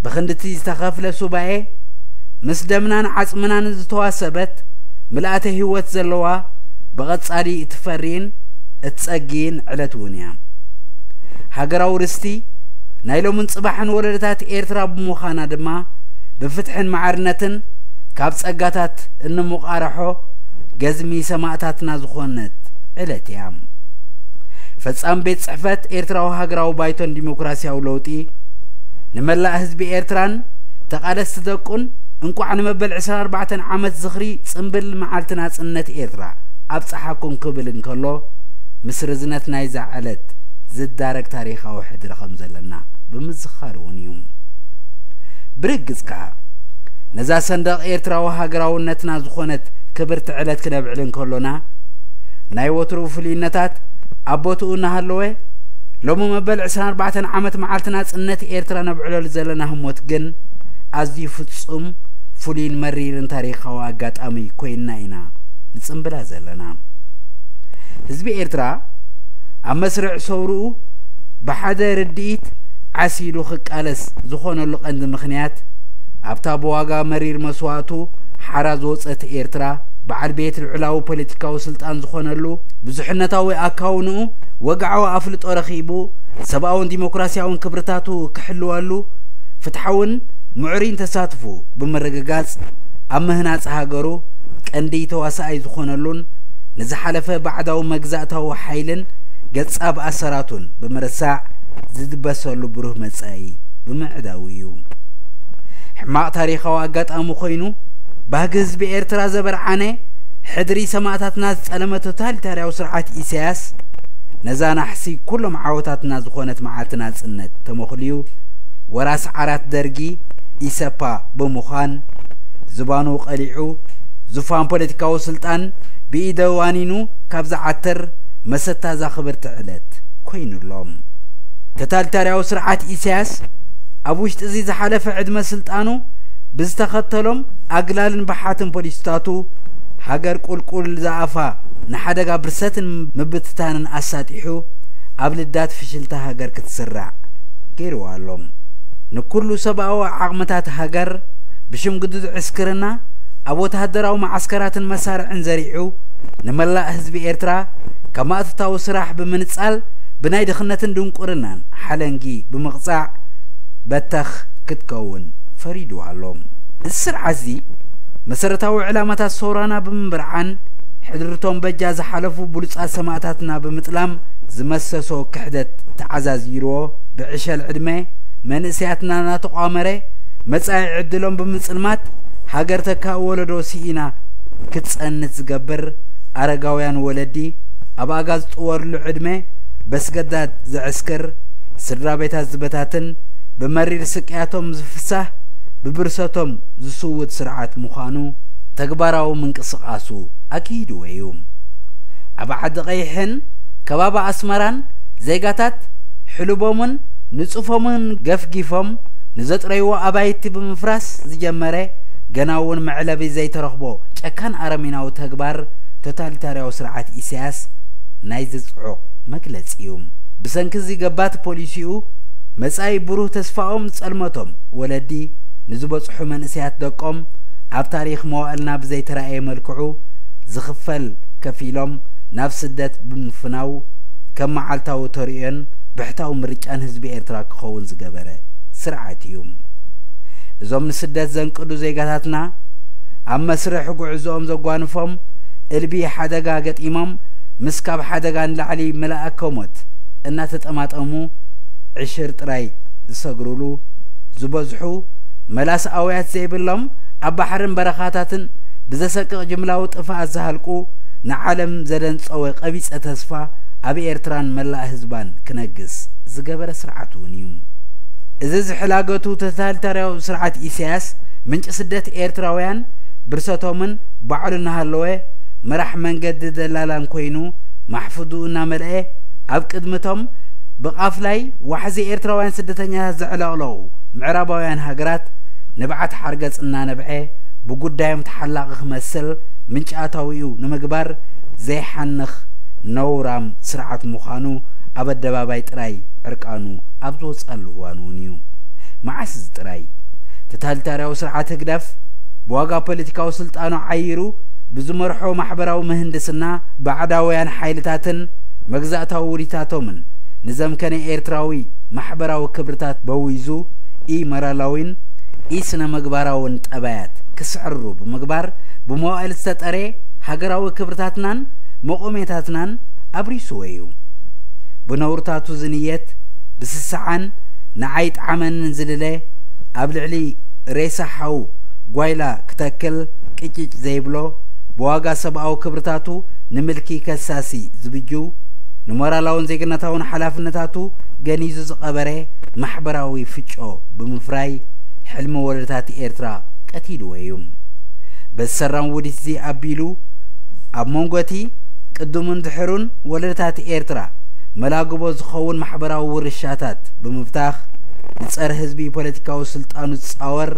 ብኽንድቲ ዝተኸፍለ ሱባኤ ምስ ደምናን ዓጽምናን ዝተዋሰበት ምልኣተ ህይወት ዘለዋ፣ ብቐጻሊ እትፈርይን እትጸግይን ዕለት እውን እያ። ሃገራዊ ርስቲ ናይ ሎምን ጽባሕን ወለዶታት ኤርትራ ብምዃና ድማ፣ ብፍትሕን ማዕርነትን ካብ ጸጋታት እንመቓርሖ ገዝሚ ሰማእታትና ዝኾነት ዕለት እያ። ፈጻሚ ቤት ጽሕፈት ኤርትራዊ ሃገራዊ ባይቶን ዲሞክራሲያዊ ለውጢ፣ ንመላእ ህዝቢ ኤርትራን ተቓለስቲ ደቁን እንቋዕ ንመበል ዕስራን ኣርባዕተን ዓመት ዝኽሪ ጽምብል መዓልቲ ናጽነት ኤርትራ ኣብጽሓኩም ክብል እንከሎ፣ ምስ ርዝነት ናይዛ ዕለት ዝዳረግ ታሪኻዊ ሕድሪ ከም ዘለና ብምዝኻር እውን እዩ። ብርግጽ ከኣ፣ ነዛ ሰንደቕ ኤርትራዊ ሃገራውነትና ዝኾነት ክብርቲ ዕለት ክነብዕል እንከሎና፣ ናይ ወትሩ ፍሉይነታት ኣብ ቦትኡ እናሃለወ፣ ሎሚ መበል ዕስራን ኣርባዕተን ዓመት መዓልቲ ናጽነት ኤርትራ ነብዕለሉ ዘለና ህሞት ግን፣ ኣዝዩ ፍጹም ፍሉይን መሪርን ታሪኻዊ ኣጋጣሚ ኮይንና ኢና ንጽምብላ ዘለና። ህዝቢ ኤርትራ ኣብ መስርዕ ሰውርኡ ብሓደ ርድኢት ዓሲሉ ክቃለስ ዝኾነሉ ቀንዲ ምኽንያት፣ ኣብታ ብዋጋ መሪር መስዋእቱ ሓራ ዝወጸት ኤርትራ፣ በዓል ቤት ልዑላዊ ፖለቲካዊ ስልጣን ዝኾነሉ፣ ብዙሕነታዊ ኣካውንኡ ወግዓዊ ኣፍልጦ ረኺቡ፣ ሰብኣውን ዲሞክራሲያውን ክብርታቱ ክሕልወሉ፣ ፍትሓውን ምዕሩይን ተሳትፎ ብምርግጋጽ፣ ኣብ ምህናጽ ሃገሩ ቀንዲ ተዋሳኣይ ዝኾነሉን፣ ንዝሓለፈ ባዕዳዊ መግዛእታዊ ሓይልን ገጻብ ኣሰራቱን ብምርሳዕ፣ ዝድበሰሉ ብሩህ መጻኢ ብምዕዳው እዩ። ሕማቕ ታሪኻዊ ኣጋጣሚ ኮይኑ፣ ባህጊ ህዝቢ ኤርትራ ዘበርዓነ፣ ሕድሪ ሰማእታትና ዝጸለመ ቶታሊታርያዊ ስርዓት ኢሳያስ፣ ነዛ ናሕሲ ኩሎም ዓወታትና ዝኾነት መዓልቲ ናጽነት ተመኹልዩ፣ ወራስ ዓራት ደርጊ ኢሰፓ ብምዃን፣ ዝባኑ ቀሊዑ፣ ዙፋን ፖለቲካዊ ስልጣን ብኢደ ዋኒኑ ካብ ዝዓትር፣ መሰታ እዛ ክብርቲ ዕለት ኮይኑ ኣሎ። ቶታሊታርያዊ ስርዓት ኢሳያስ፣ ኣብ ውሽጢ እዚ ዝሓለፈ ዕድመ ስልጣኑ ብዝተኸተሎም ኣግላልን በሓትን ፖሊሲታቱ፣ ሃገር ቁልቁል ዝኣፋ ንሓደጋ ብርሰትን ምብትታንን ኣሳጢሑ፣ ኣብ ልዳት ፍሽልታ ሃገር ክትስራዕ ገይርዋ ኣሎ። ንኩሉ ሰብኣዊ ዓቕምታት ሃገር ብሽም ግዱድ ዕስክርና ኣብ ወተሃደራዊ መዓስከራትን መሳርዕን ዘሪዑ፣ ንመላእ ህዝቢ ኤርትራ ካብ ማእቶታዊ ስራሕ ብምንጻል፣ ብናይ ድኽነትን ድንቁርናን ሓለንጊ ብምቕጻዕ፣ በተኽ ክትከውን ፈሪዱ ኣሎ። እዚ ስርዓት እዚ፣ መሰረታዊ ዕላማታት ሰውራና ብምብርዓን፣ ሕድርቶም በጃ ዝሓለፉ ብሉጻት ሰማእታትና ብምጥላም፣ ዝመሰሶ ክሕደት ተዓዛዚርዎ፣ ብዕሸል ዕድመ መንእሰያትና እናተቋመረ፣ መጻኢ ዕድሎም ብምጽልማት፣ ሃገር ተካኢ ወለዶ ስኢና ክትጸንት ዝገብር፣ ኣረጋውያን ወለዲ ኣብ ኣጋ ዝጥወርሉ ዕድመ በስገዳድ ዘዕስክር፣ ስድራ ቤታት ዝበታትን፣ ብመሪር ስቅያቶም ዝፍሳህ፣ ብብርሰቶም ዝስውት ስርዓት ምዃኑ ተግባራዊ ምንቅስቓሱ ኣካይድዎ እዩ። ኣብ ዓዲ ቀይሕን ከባቢ ኣስመራን ዜጋታት ሕሉቦምን ንጹፎምን ገፍጊፎም ንዘጥረይዎ ኣባይቲ ብምፍራስ ዝጀመረ፣ ገና እውን መዕለቢ ዘይተረኽቦ ጨካን ኣረሜናዊ ተግባር ቶታሊታርያዊ ስርዓት ኢሳያስ ናይዚ ጽዑቕ መግለጺ እዩ። ብሰንኪ እዚ ገባቲ ፖሊሲኡ፣ መጻኢ ብሩህ ተስፋኦም ዝጸልመቶም ወለዲ፣ ንዝበጽሑ መንእሰያት ደቆም፣ ኣብ ታሪኽ መዋእልና ብዘይተራእየ መልክዑ፣ ዝኽፈል ከፊሎም ናብ ስደት ብምፍናው ከም መዓልታዊ ተርእዮን ብሕታዊ ምርጫን ህዝቢ ኤርትራ ክኸውን ዝገበረ ስርዓት እዩ። እዞም ንስደት ዘንቅዱ ዜጋታትና ኣብ መስርሕ ጉዕዞኦም ዘጓንፎም እልቢ ሓደጋ ገጢሞም ምስ ካብ ሓደጋ ንላዕሊ ምልኣከ ሞት እናተጠማጠሙ ዕሽር ጥራይ ዝሰግሩሉ ዝበዝሑ መላስ ኣውያት ዘይብሎም ኣብ ባሕርን በረኻታትን ብዘሰቅቕ ጅምላዊ ጥፍኣት ዝሃልቁ ንዓለም ዘደንጸወ ቀቢጸ ተስፋ ኣብ ኤርትራን መላእ ህዝባን ክነግስ ዝገበረ ስርዓት እውን እዩ። እዚ ዝሕላገቱ ተታሊታርያዊ ስርዓት ኢሳያስ ምንጪ ስደት ኤርትራውያን ብርሰቶምን ባዕሉ እናሃለወ መራሕ መንገዲ ደላላን ኮይኑ ማሕፉድኡ እናመልአ ኣብ ቅድምቶም ብቓፍላይ ዋሕዚ ኤርትራውያን ስደተኛታት ዘዕለቕለቑ ምዕራባውያን ሃገራት ንብዓት ሓርገጽ እናነብዐ ብጉዳዮም ተሓላቒ ክመስል ምንጪ ኣታዊኡ ንምግባር ዘይሓንኽ ነውራም ስርዓት ምዃኑ ኣብ ኣደባባይ ጥራይ ዕርቃኑ ኣብ ዝወጽኣሉ እዋን እውን እዩ። መዓስ እዚ ጥራይ? ተታሊታርያዊ ስርዓት ህግደፍ ብዋጋ ፖለቲካዊ ስልጣኑ ዓይሩ ብዝመርሖ ማሕበራዊ ምህንድስና ባዕዳውያን ሓይልታትን መግዛእታዊ ውዲታቶምን ንዘምከነ ኤርትራዊ ማሕበራዊ ክብርታት በዊዙ ኢ-ሞራላዊን ኢ-ስነ-ምግባራውን ጠባያት ክስዕርሩ ብምግባር ብመዋእል ዝተጠረ ሃገራዊ ክብርታትናን መቆሜታትናን ኣብሪስዎ እዩ። ብነውርታቱ ዝንየት ብስስዓን ንዓይ ጣዕመንን ዝልለ ኣብ ልዕሊ ሬሳ ሓው ጓይላ ክተክል ቅጭጭ ዘይብሎ ብዋጋ ሰብኣዊ ክብርታቱ ንምልኪ ከሳሲ ዝብጁ ንሞራላውን ዜግነታውን ሓላፍነታቱ ገኒዙ ዝቐበረ ማሕበራዊ ፍጮ ብምፍራይ ሕልሚ ወለዶታት ኤርትራ ቀቲልዎ እዩ። በዚ ሰራም ውዲት እዚ ኣቢሉ ኣብ መንጎ እቲ ቅድሙን ድሕሩን ወለዶታት ኤርትራ መላግቦ ዝኸውን ማሕበራዊ ውርሻታት ብምብታኽ ንጸረ ህዝቢ ፖለቲካዊ ስልጣኑ ዝጻወር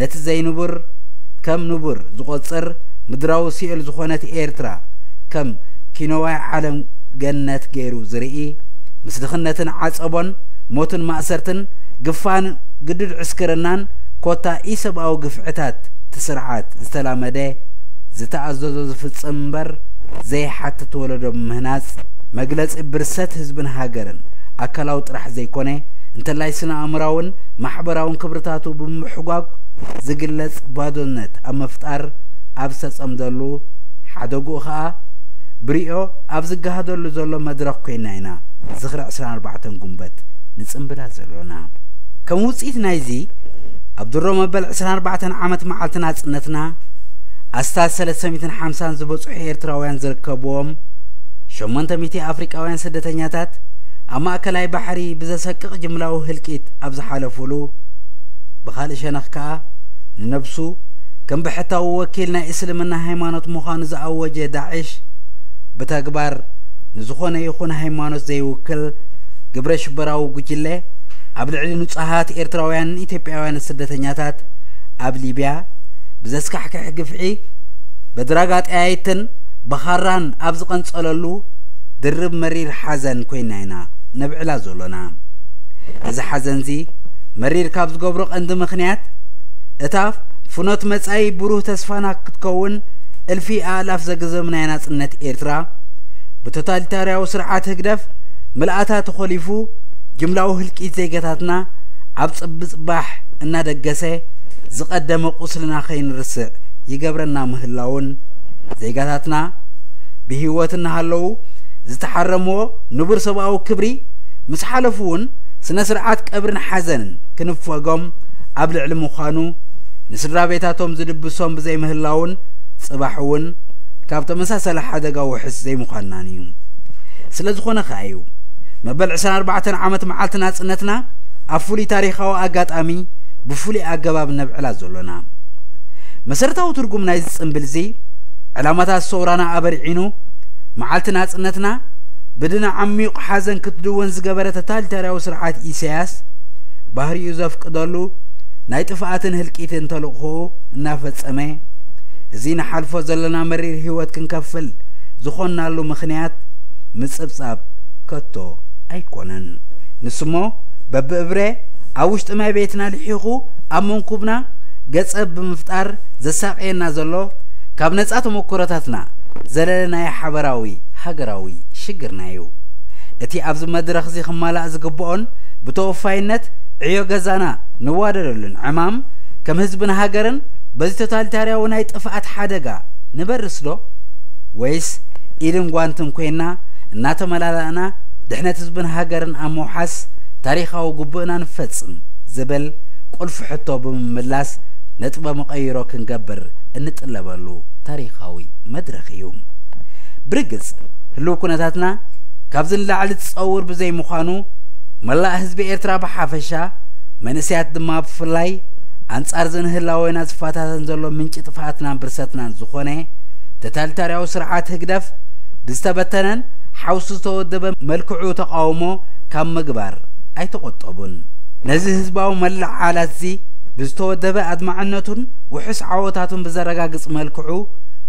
ነቲ ዘይንቡር ከም ንቡር ዝቖጽር ምድራዊ ሲኦል ዝኾነት ኤርትራ ከም ኪኖዋይ ዓለም ገነት ገይሩ ዝርኢ ምስ ድኽነትን ዓጸቦን ሞትን ማእሰርትን ግፋን ግዱድ ዕስክርናን ኮታ ኢሰብኣዊ ግፍዕታት እቲ ስርዓት ዝተላመደ ዝተኣዘዞ ዝፍጽም እምበር ዘይሓትት ወለዶ ብምህናጽ መግለጺ ብርሰት ህዝብን ሃገርን ኣካላዊ ጥራሕ ዘይኮነ እንተላይ ስነ ኣእምራውን ማሕበራውን ክብርታቱ ብምሕጓግ ዝግለጽ ባዶነት ኣብ ምፍጣር ኣብ ዝተጸምደሉ ሓደግኡ ኸኣ ብሪኦ ኣብ ዝገሃደሉ ዘሎ መድረኽ ኮይና ኢና ዝኽሪ ዕስራን ኣርባዕተን ጉንበት ንጽምብላ ዘሎና። ከም ውጽኢት ናይዚ ኣብ ድሮ መበል ዕስራን ኣርባዕተን ዓመት መዓልቲ ናጽነትና ኣስታት ሰለስተ ሚእትን ሓምሳን ዝበጽሑ ኤርትራውያን ዝርከብዎም ሸሞንተ ሚእቲ ኣፍሪቃውያን ስደተኛታት ኣብ ማእከላይ ባሕሪ ብዘሰቅቕ ጅምላዊ ህልቂት ኣብ ዝሓለፉሉ ብኻልእ ሸነኽ ከኣ ንነብሱ ከም ብሕታዊ ወኪል ናይ እስልምና ሃይማኖት ምዃኑ ዝኣወጀ ዳዕሽ ብተግባር ንዝኾነ ይኹን ሃይማኖት ዘይውክል ግብረ ሽበራዊ ጉጅለ ኣብ ልዕሊ ንጹሃት ኤርትራውያንን ኢትዮጵያውያንን ስደተኛታት ኣብ ሊብያ ብዘስካሕክሕ ግፍዒ ብድራግ ኣጠያይትን ብኻራን ኣብ ዝቐንጸለሉ ድርብ መሪር ሓዘን ኮይና ኢና ነብዕላ ዘሎና። እዚ ሓዘንዚ መሪር ካብ ዝገብሮ ቀንዲ ምኽንያት እታ ፍኖት መጻኢ ብሩህ ተስፋና ክትከውን እልፊ ኣእላፍ ዘግዘም ናይ ናጽነት ኤርትራ ብቶታሊታርያዊ ስርዓት ህግደፍ ምልኣታ ተኾሊፉ ጅምላዊ ህልቂት ዜጋታትና ኣብ ጽብጽባሕ እናደገሰ ዝቐደመ ቁስልና ከይንርስዕ ይገብረና ምህላውን ዜጋታትና ብህይወት እናሃለዉ ዝተሓረምዎ ንቡር ሰብኣዊ ክብሪ ምስ ሓለፉ እውን ስነ ስርዓት ቀብርን ሓዘንን ክንፈጎም ኣብ ልዕሊ ምዃኑ ንስድራ ቤታቶም ዝድብሶም ብዘይምህላውን ጽባሕ እውን ካብ ተመሳሳሊ ሓደጋ ውሕስ ዘይምዃንናን እዩ። ስለ ዝኾነ ከኣ እዩ መበል ዕስራን ኣርባዕተን ዓመት መዓልቲ ናጽነትና ኣብ ፍሉይ ታሪኻዊ ኣጋጣሚ ብፍሉይ ኣገባብ ነብዕላ ዘሎና። መሰረታዊ ትርጉም ናይዚ ጽምብል እዚ ዕላማታት ሰውራና ኣበርዒኑ መዓልቲ ናጽነትና ብድነ ዓሚቕ ሓዘን ክትድወን ዝገበረ ተታሊታርያዊ ስርዓት ኢሳያስ ባህሪኡ ዘፍቅደሉ ናይ ጥፍኣትን ህልቂትን ተልእኾኡ እናፈጸመ እዚ ንሓልፎ ዘለና መሪር ህይወት ክንከፍል ዝኾንናሉ ምኽንያት ምጽብጻብ ከቶ ኣይኮነን። ንሱሞ በብእብረ ኣብ ውሽጢ ማይ ቤትና ልሒኹ ኣብ መንኩብና ገጸብ ብምፍጣር ዘሳቕየና ዘሎ ካብ ነጻ ተመክሮታትና ዘለለ ናይ ሓበራዊ ሃገራዊ ሽግርና እዩ። እቲ ኣብዚ መድረኽ እዚ ክማላእ ዝግብኦን ብተወፋይነት ዕዮ ገዛና ንዋደደሉን ዕማም፣ ከም ህዝብን ሃገርን በዚ ቶታሊታርያዊ ናይ ጥፍኣት ሓደጋ ንበርስዶ? ወይስ ኢድን ጓንትን ኮይና እናተመላላእና ድሕነት ህዝብን ሃገርን ኣብ ምውሓስ ታሪኻዊ ግቡእና ንፈጽም ዝብል ቁልፊ ሕቶ ብምምላስ ነጥበ መቐይሮ ክንገብር እንጥለበሉ ታሪኻዊ መድረኽ እዩ። ብርግጽ ህልው ኩነታትና ካብዚ ንላዕሊ ዝጸውር ብዘይምዃኑ፣ መላእ ህዝቢ ኤርትራ ብሓፈሻ፣ መንእሰያት ድማ ብፍላይ፣ ኣንጻር እዚ ንህላዌና ዝፈታተን ዘሎ ምንጪ ጥፍኣትናን ብርሰትናን ዝኾነ ተታሊታርያዊ ስርዓት ህግደፍ ብዝተበተነን ሓውሱ ዝተወደበ መልክዑ ተቓውሞ ካብ ምግባር ኣይተቖጠቡን። ነዚ ህዝባዊ መለዓዓላትዚ ብዝተወደበ ኣድማዕነቱን ውሑስ ዓወታቱን ብዘረጋግጽ መልክዑ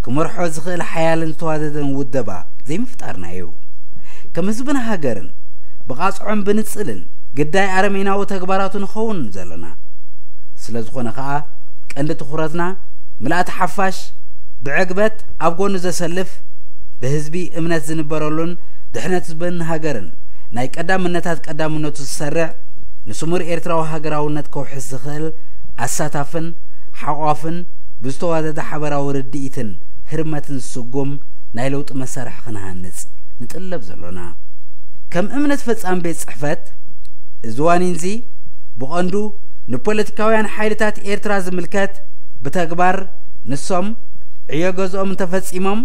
ክመርሖ ዝኽእል ሓያልን ዝተዋደደን ውደባ ዘይምፍጣርና እዩ። ከም ህዝብን ሃገርን ብቓጽዖን ብንጽልን ግዳይ ኣረሜናዊ ተግባራቱ ንኸውን ዘለና። ስለ ዝኾነ ኸኣ ቀንዲ ትኹረትና ምልኣት ሓፋሽ ብዕግበት ኣብ ጎኑ ዘሰልፍ፣ ብህዝቢ እምነት ዝንበረሉን ድሕነት ህዝብን ሃገርን ናይ ቀዳምነታት ቀዳምነቱ ዝሰርዕ፣ ንስሙር ኤርትራዊ ሃገራውነት ከውሕስ ዝኽእል ኣሳታፍን ሓቋፍን ብዝተዋደደ ሓበራዊ ርድኢትን ህርመትን ዝስጉም ናይ ለውጢ መሳርሒ ክንሃንጽ ንጥለብ ዘሎና። ከም እምነት ፈጻሚ ቤት ጽሕፈት፣ እዚ ዋኒንዚ ብቐንዱ ንፖለቲካውያን ሓይልታት ኤርትራ ዝምልከት፣ ብተግባር ንሶም ዕዮ ገዝኦም እንተፈጺሞም፣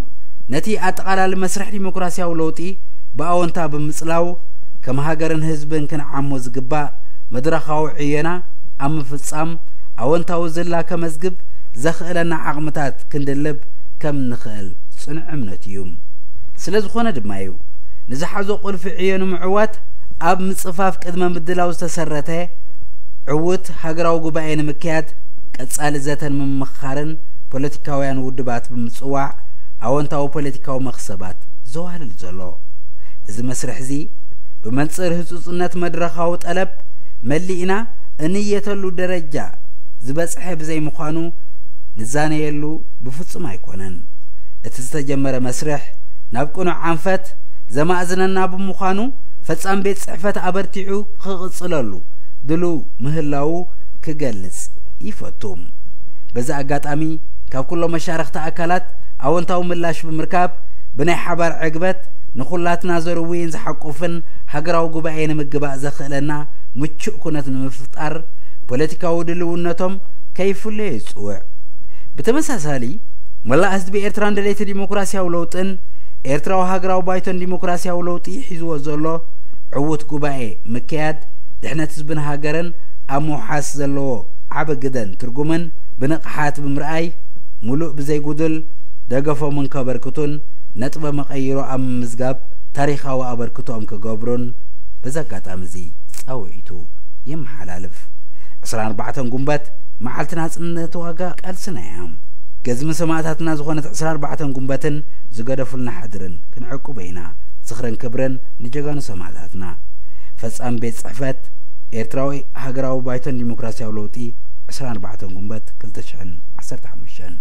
ነቲ ኣጠቓላሊ መስርሕ ዲሞክራሲያዊ ለውጢ ብኣወንታ ብምጽላው፣ ከም ሃገርን ህዝብን ክንዓሞ ዝግባእ መድረኻዊ ዕዮና ኣብ ምፍጻም ኣወንታዊ ዝላ ከመዝግብ ዘኽእለና ዓቕምታት ክንድልብ ከም ንኽእል ጽኑዕ እምነት እዩ። ስለ ዝኾነ ድማ እዩ፣ ንዝሓዞ ቁልፊ ዕዮ ንምዕዋት ኣብ ምጽፋፍ ቅድመ ምድላው ዝተሰረተ ዕዉት ሃገራዊ ጉባኤ ንምክያድ፣ ቀጻሊ ዘተን ምምኽኻርን ፖለቲካውያን ውድባት ብምጽዋዕ ኣወንታዊ ፖለቲካዊ መኽሰባት ዘዋህልል ዘሎ። እዚ መስርሕ እዚ ብመንጽር ህጹጽነት መድረኻዊ ጠለብ መሊእና እንየተሉ ደረጃ ዝበጽሐ ብዘይምዃኑ ንዛነየሉ ብፍጹም ኣይኮነን። እቲ ዝተጀመረ መስርሕ ናብ ቅኑዕ ኣንፈት ዘማእዝነና ብምዃኑ፣ ፈጻሚ ቤት ጽሕፈት ኣበርቲዑ ክቕጽለሉ ድሉው ምህላዉ ክገልጽ ይፈቱ። በዚ ኣጋጣሚ፣ ካብ ኩሎም መሻርኽቲ ኣካላት ኣወንታዊ ምላሽ ብምርካብ፣ ብናይ ሓባር ዕግበት ንኹላትና ዘርውይን ዝሓቁፍን ሃገራዊ ጉባኤ ንምግባእ ዘኽእለና ምቹእ ኩነት ንምፍጣር፣ ፖለቲካዊ ድልውነቶም ከይፍለዩ ይጽውዕ። ብተመሳሳሊ፣ መላእ ህዝቢ ኤርትራን ደለይቲ ዲሞክራሲያዊ ለውጥን፣ ኤርትራዊ ሃገራዊ ባይቶን ዲሞክራሲያዊ ለውጢ ሒዝዎ ዘሎ ዕዉት ጉባኤ ምክያድ፣ ድሕነት ህዝብን ሃገርን ኣብ ምውሓስ ዘለዎ ዓቢ ግደን ትርጉምን ብንቕሓት ብምርኣይ፣ ምሉእ ብዘይጉድል ደገፎምን ከበርክቱን ነጥበ መቐይሮ ኣብ ምምዝጋብ ታሪኻዊ ኣበርክቶኦም ክገብሩን በዚ ኣጋጣሚ እዚ ጻውዒቱ የመሓላልፍ። ዕስራን ኣርባዕተን ጉንበት መዓልቲ ናጽነት ዋጋ ቃልስና እያ። ገዝሚ ሰማእታትና ዝኾነት ዕስራን ኣርባዕተን ጉንበትን ዝገደፉልና ሕድርን ክንዕቁቦ ኢና። ዝኽርን ክብርን ንጀጋኑ ሰማእታትና። ፈጻሚ ቤት ጽሕፈት ኤርትራዊ ሃገራዊ ባይቶን ዲሞክራሲያዊ ለውጢ፣ ዕስራን ኣርባዕተን ጉንበት ክልተ ሽሕን ዓሰርተ ሓሙሽተን።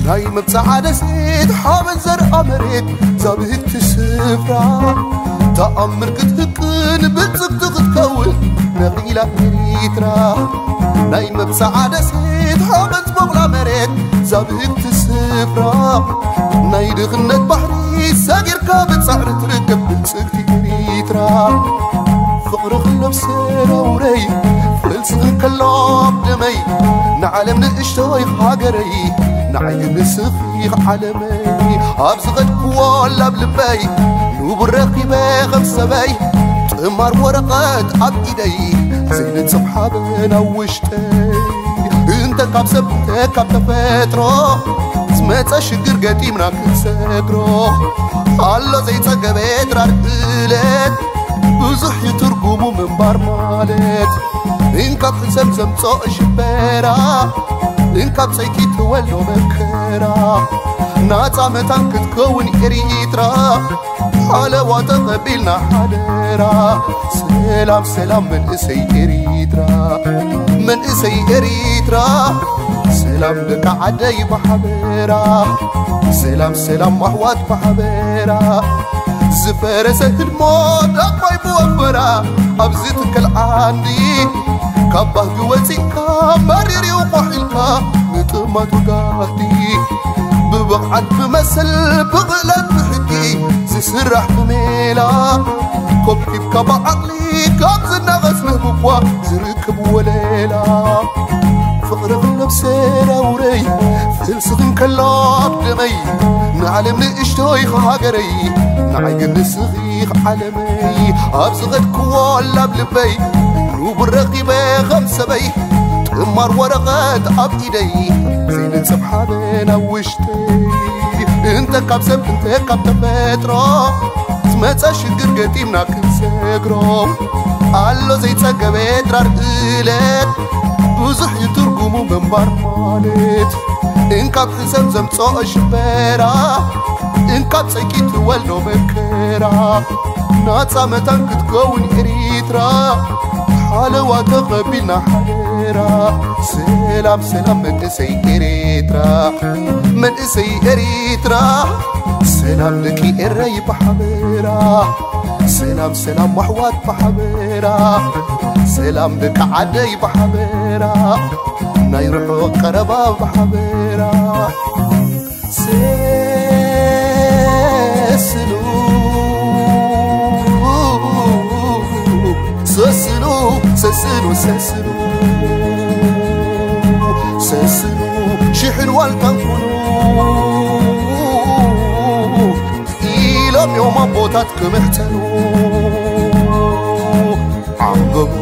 ናይ መብጽዓ ደሴት ሓበን ዘርኣ መሬት ዛብህቲ ስፍራ ተኣምር ክትህቅን ብልጽግቲ ክትከውን ነቒላ ኤሪትራ። ናይ መብጽዓ ደሴት ሓበን ዝበቑላ መሬት ዛብህቲ ስፍራ ናይ ድኽነት ባሕሪ ሰጊርካ ብጻዕሪ ትርከብ ብልጽግቲ ኤሪትራ። ፍቕርኺ ነብሰ ነውረይ ፍልስኺ ከሎ ኣብ ደመይ ንዓለም ንእሽቶይ ሃገረይ ንዓይ ንስኺ ዓለመይ ኣብ ዝኸድክዎ ላብ ልበይ ንቡር ረኺበ ኸም ሰበይ ጥማር ወረቐት ኣብ ኢደይ ዘይንጽፍ ሓበን ኣብ ውሽጠይ እንተ ካብ ሰብ እንተ ካብ ተፈጥሮ ዝመጸ ሽግር ገጢምና ክንሰግሮ ኣሎ ዘይጸገበ ድራር እለት ብዙሕ እዩ ትርጉሙ ምንባር ማለት። እንካብ ሕሰም ዘምጾ ሽበራ፣ እንካብ ጸይቂ ትወልዶ መከራ፣ ናጻ መታን ክትከውን ኤሪትራ፣ ሓለዋ ተቐቢልና ሓደራ። ሰላም ሰላም መንእሰይ ኤሪትራ፣ መንእሰይ ኤሪትራ፣ ሰላም ደቂ ዓደይ ብሓበራ፣ ሰላም ሰላም ኣሕዋት ብሓበራ። ዝፈረሰ ህድሞ ዳግማይ ብወፈራ፣ ኣብዚ ትከል ዓንዲ ካብ ባህጊ ወፂእካ፣ መሪር እዩ ቋሕ ኢልካ ንጥማት ወጋሕቲ። ብብቕዓት ብመሰል ብቕለት ብሕጊ ዝስራሕ ብሜላ፣ ኮብኪብካ ብዓቕሊ ካብ ዝናቐስ ምህብኳ ዝርከብ ወለላ። ፍቕሪ ክለብ ሰራውረይ ፍልስኽን ከሎ ኣብ ደመይ፣ ንዓለም ንእሽቶይ ሃገረይ፣ ንዓይ ግን ንስኺ ዓለመይ። ኣብ ዝኸድክዎ ላብ ልበይ፣ ንቡር ረኺበ ኸም ሰበይ፣ ጥማር ወረቐት ኣብ ኢደይ፣ ዘይንጽብ ሓበን ኣብ ውሽጠይ። እንተ ካብ ሰብ እንተ ካብ ተፈጥሮ፣ ዝመጸ ሽግር ገጢምና ክንሰግሮ፣ ኣሎ ዘይጸገበ ድራር እለት፣ ብዙሕ እዩ ትርጉሙ ምንባር ማለት። እንካብ ሕሰም ዘምጽኦ ሽበራ፣ እንካብ ጸይቂ ትወልዶ መከራ፣ ናጻ መታን ክትከውን ኤሪትራ፣ ሓለዋ ተቐቢልና ሓደራ። ሰላም ሰላም መንእሰይ ኤሪትራ፣ መንእሰይ ኤሪትራ፣ ሰላም ደቂ ኤረይ ብሓበራ፣ ሰላም ሰላም ኣሕዋት ብሓበራ፣ ሰላም ደቂ ዓደይ ብሓበራ፣ ናይ ርሑቕ ቀረባ ብሓበራ። ሰስኑ፣ ሰስኑ፣ ሰስኑ፣ ሰስኑ፣ ሰስኑ፣ ሽሕን ዋልታን ኩኑ። ኢሎም እዮም ኣቦታት ክምሕጸኑ። ዓንብቡ፣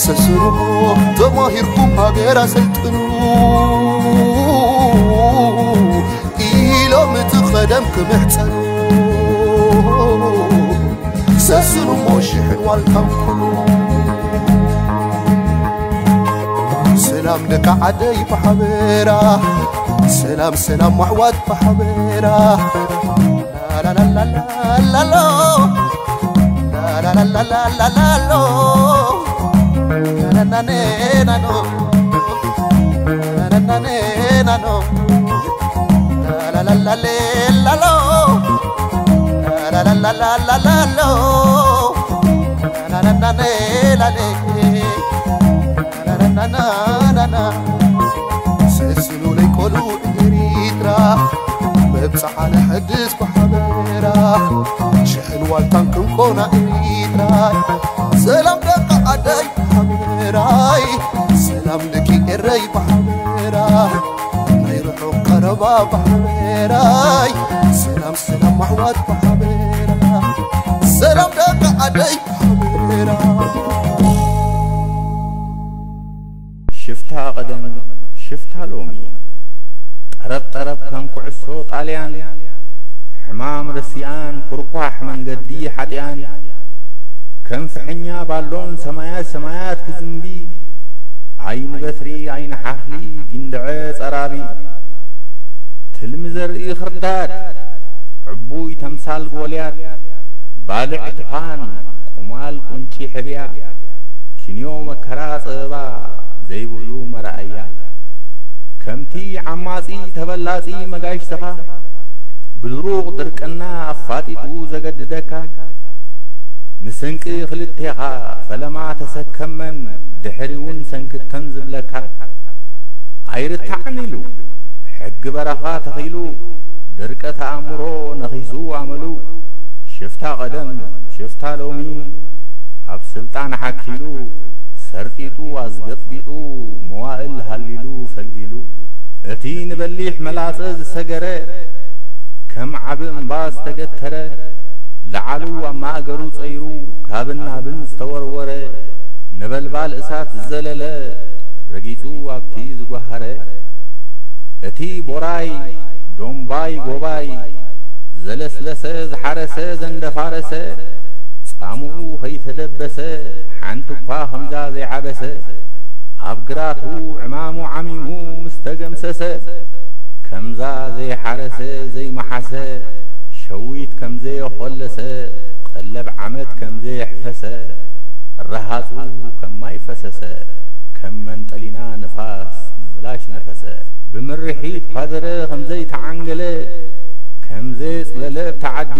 ሰስኑ፣ ተማሂርኩም ሃገር ኣሰልጥኑ። ኢሎም እቲ ቀደም ክምሕጸኑ። ሰስኑ እሞ ሽሕን ዋልታን ኩኑ። ሰላም ደቂ ዓደይ ብሓበራ፣ ሰላም ሰላም ኣሕዋት ብሓበራ። ላላላላላሎ፣ ላላላላላሎ፣ ናናኔናኖ፣ ናናኔናኖ። ላላላሌላሎ፣ ላላላላላሎ፣ ናናናኔላሌ፣ ናናናናና። ሰስኑለይ ቆልዑ ኤሪትራ፣ መብጽዓ ነሐድስ ብሓበራ። ሽሕን ዋልታን ክንኮና ኤሪትራይ፣ ሰላም ደቂ ዓደይ ሓበራይ፣ ሰላም ደቂ ኤረይ ብሓበራ። ናይ ርሑቕ ቀረባ ብሓበራይ፣ ሰላም ሰላም ኣሕዋት ብሓበራ፣ ሰላም ደቂ ዓደይ ብሓበራ። ሽፍታ ቀደም ሽፍታ ሎሚ፣ ጠረብ ጠረብ ከም ኩዕሶ ጣልያን፣ ሕማም ረሲኣን ኩርኳሕ መንገዲ ሓጢኣን፣ ከም ፍሕኛ ባሎን ሰማያት ሰማያት ክዝንቢ፣ ዓይኒ በትሪ ዓይኒ ሓኽሊ ጊንድዐ ጸራቢ፣ ትልሚ ዘርኢ ክርዳድ ዕቡይ ተምሳል ጎልያድ፣ ባልዕ ትዃን ቁማል ቁንጪ ሕብያ፣ ኪንዮ መከራ ጸበባ ዘይብሉ መርኣያ፣ ከምቲ ዓማጺ ተበላጺ መጋሽትኻ፣ ብድሩቕ ድርቅና ኣፋጢጡ ዘገድደካ፣ ንስንቂ ክልቴኻ ፈለማ ተሰከመን ድሕሪውን ሰንክተን ዝብለካ፣ ኣይርታዕን ኢሉ ሕጊ በረኻ ተኺሉ፣ ድርቀት ኣእምሮ ነኺሱ ኣመሉ፣ ሽፍታ ቀደም ሽፍታ ሎሚ፣ ኣብ ስልጣን ሓኪሉ፣ ሰርጢጡ ኣዝገጥቢጡ፣ መዋእል ሃሊሉ ፈሊሉ። እቲ ንበሊሕ መላጸ ዝሰገረ፣ ከም ዓቢ እምባ ዝተገተረ፣ ላዕሉ ኣብ ማእገሩ ጸይሩ፣ ካብን ናብን ዝተወርወረ፣ ነበልባል እሳት ዝዘለለ፣ ረጊጹ ኣብቲ ዝጓሃረ። እቲ ቦራይ ዶምባይ ጎባይ፣ ዘለስለሰ ዝሓረሰ ዘንደፋረሰ፣ ጻምኡ ተለበሰ፣ ሓንቲ እኳ ከምዛ ዘይዓበሰ፣ ኣብ ግራቱ ዕማሙ ዓሚሙ ምስ ተገምሰሰ፣ ከምዛ ዘይሓረሰ ዘይመሓሰ፣ ሸዊት ከም ዘየኾለሰ፣ ቀለብ ዓመት ከም ዘየሕፈሰ፣ ረሃጹ ከም ማይ ፈሰሰ፣ ከም መንጠሊና ንፋስ ንብላሽ ነፈሰ። ብምርሒት ኳዘረ ከም ዘይተዓንገለ፣ ከም ዘየጽለለ ኣብታ ዓዲ፣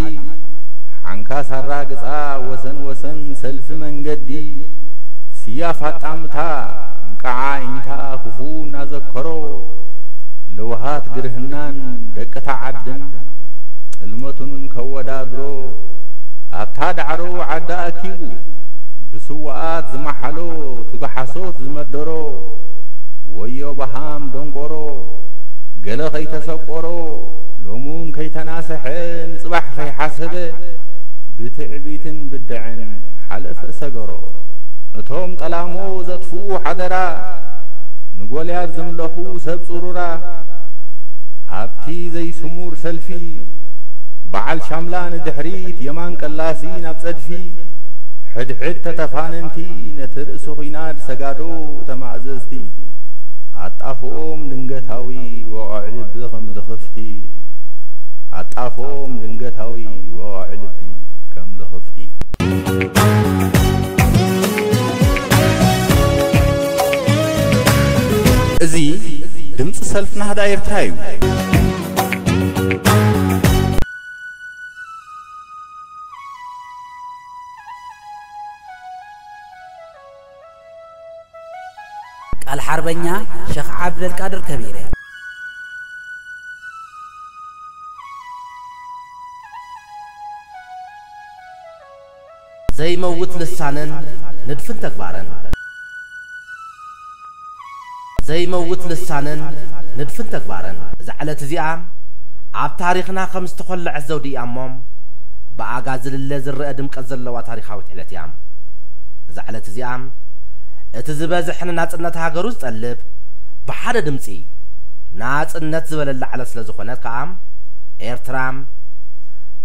ሓንካስ ኣራግጻ ወሰን ወሰን ሰልፊ መንገዲ፣ ስያፍ ኣጣምታ እንቃዓ ኢንታ ክፉ እናዘከሮ፣ ለውሃት ግርህናን ደቅታ ዓድን ጥልመቱን ከወዳድሮ፣ ኣብታ ዳዕሮ ዓዲ ኣኪቡ፣ ብስውኣት ዝመሓሎ፣ እቲ ብሓሶት ዝመደሮ፣ ወዮ በሃም ደንቆሮ፣ ገለ ከይተሰቆሮ፣ ሎሙን ከይተናሰሐ፣ ንጽባሕ ከይሓሰበ፣ ብትዕቢትን ብድዐን ሓለፈ ሰገሮ። እቶም ጠላሞ ዘጥፍኡ ሓደራ፣ ንጎልያድ ዘምለኹ ሰብ ጽሩራ፣ ኣብቲ ዘይስሙር ሰልፊ፣ በዓል ሻምላ ንድሕሪት፣ የማን ቀላሲ ናብ ጸድፊ፣ ሕድሕድ ተተፋነንቲ፣ ነቲ ርእሲ ኹናት ሰጋዶ ተማእዘዝቲ። ኣጣፍኦም ድንገታዊ ወቕዒ ልቢ ከም ልኽፍቲ፣ ኣጣፍኦም ድንገታዊ ወቕዒ ልቢ ከም ልኽፍቲ። እዚ ድምፂ ሰልፊ ናህዳ ኤርትራ እዩ። ቃል ሓርበኛ ሸኽ ዓብደልቃድር ከቢረ። ዘይመውት ልሳንን ንድፍን ተግባርን። ዘይመውት ልሳንን ንድፍን ተግባርን። እዛ ዕለት እዚኣ ኣብ ታሪኽና ከም ዝተኾለዐት ዘውዲ እያ እሞ፣ ብኣጋ ዝልለ ዝረአ ድምቀት ዘለዋ ታሪኻዊት ዕለት እያ። እዛ ዕለት እዚኣ እቲ ዝበዝሕ ንናጽነት ሃገሩ ዝጠልብ ብሓደ ድምጺ ናጽነት ዝበለላ ዕለት ስለ ዝኾነት ከኣ፣ ኤርትራ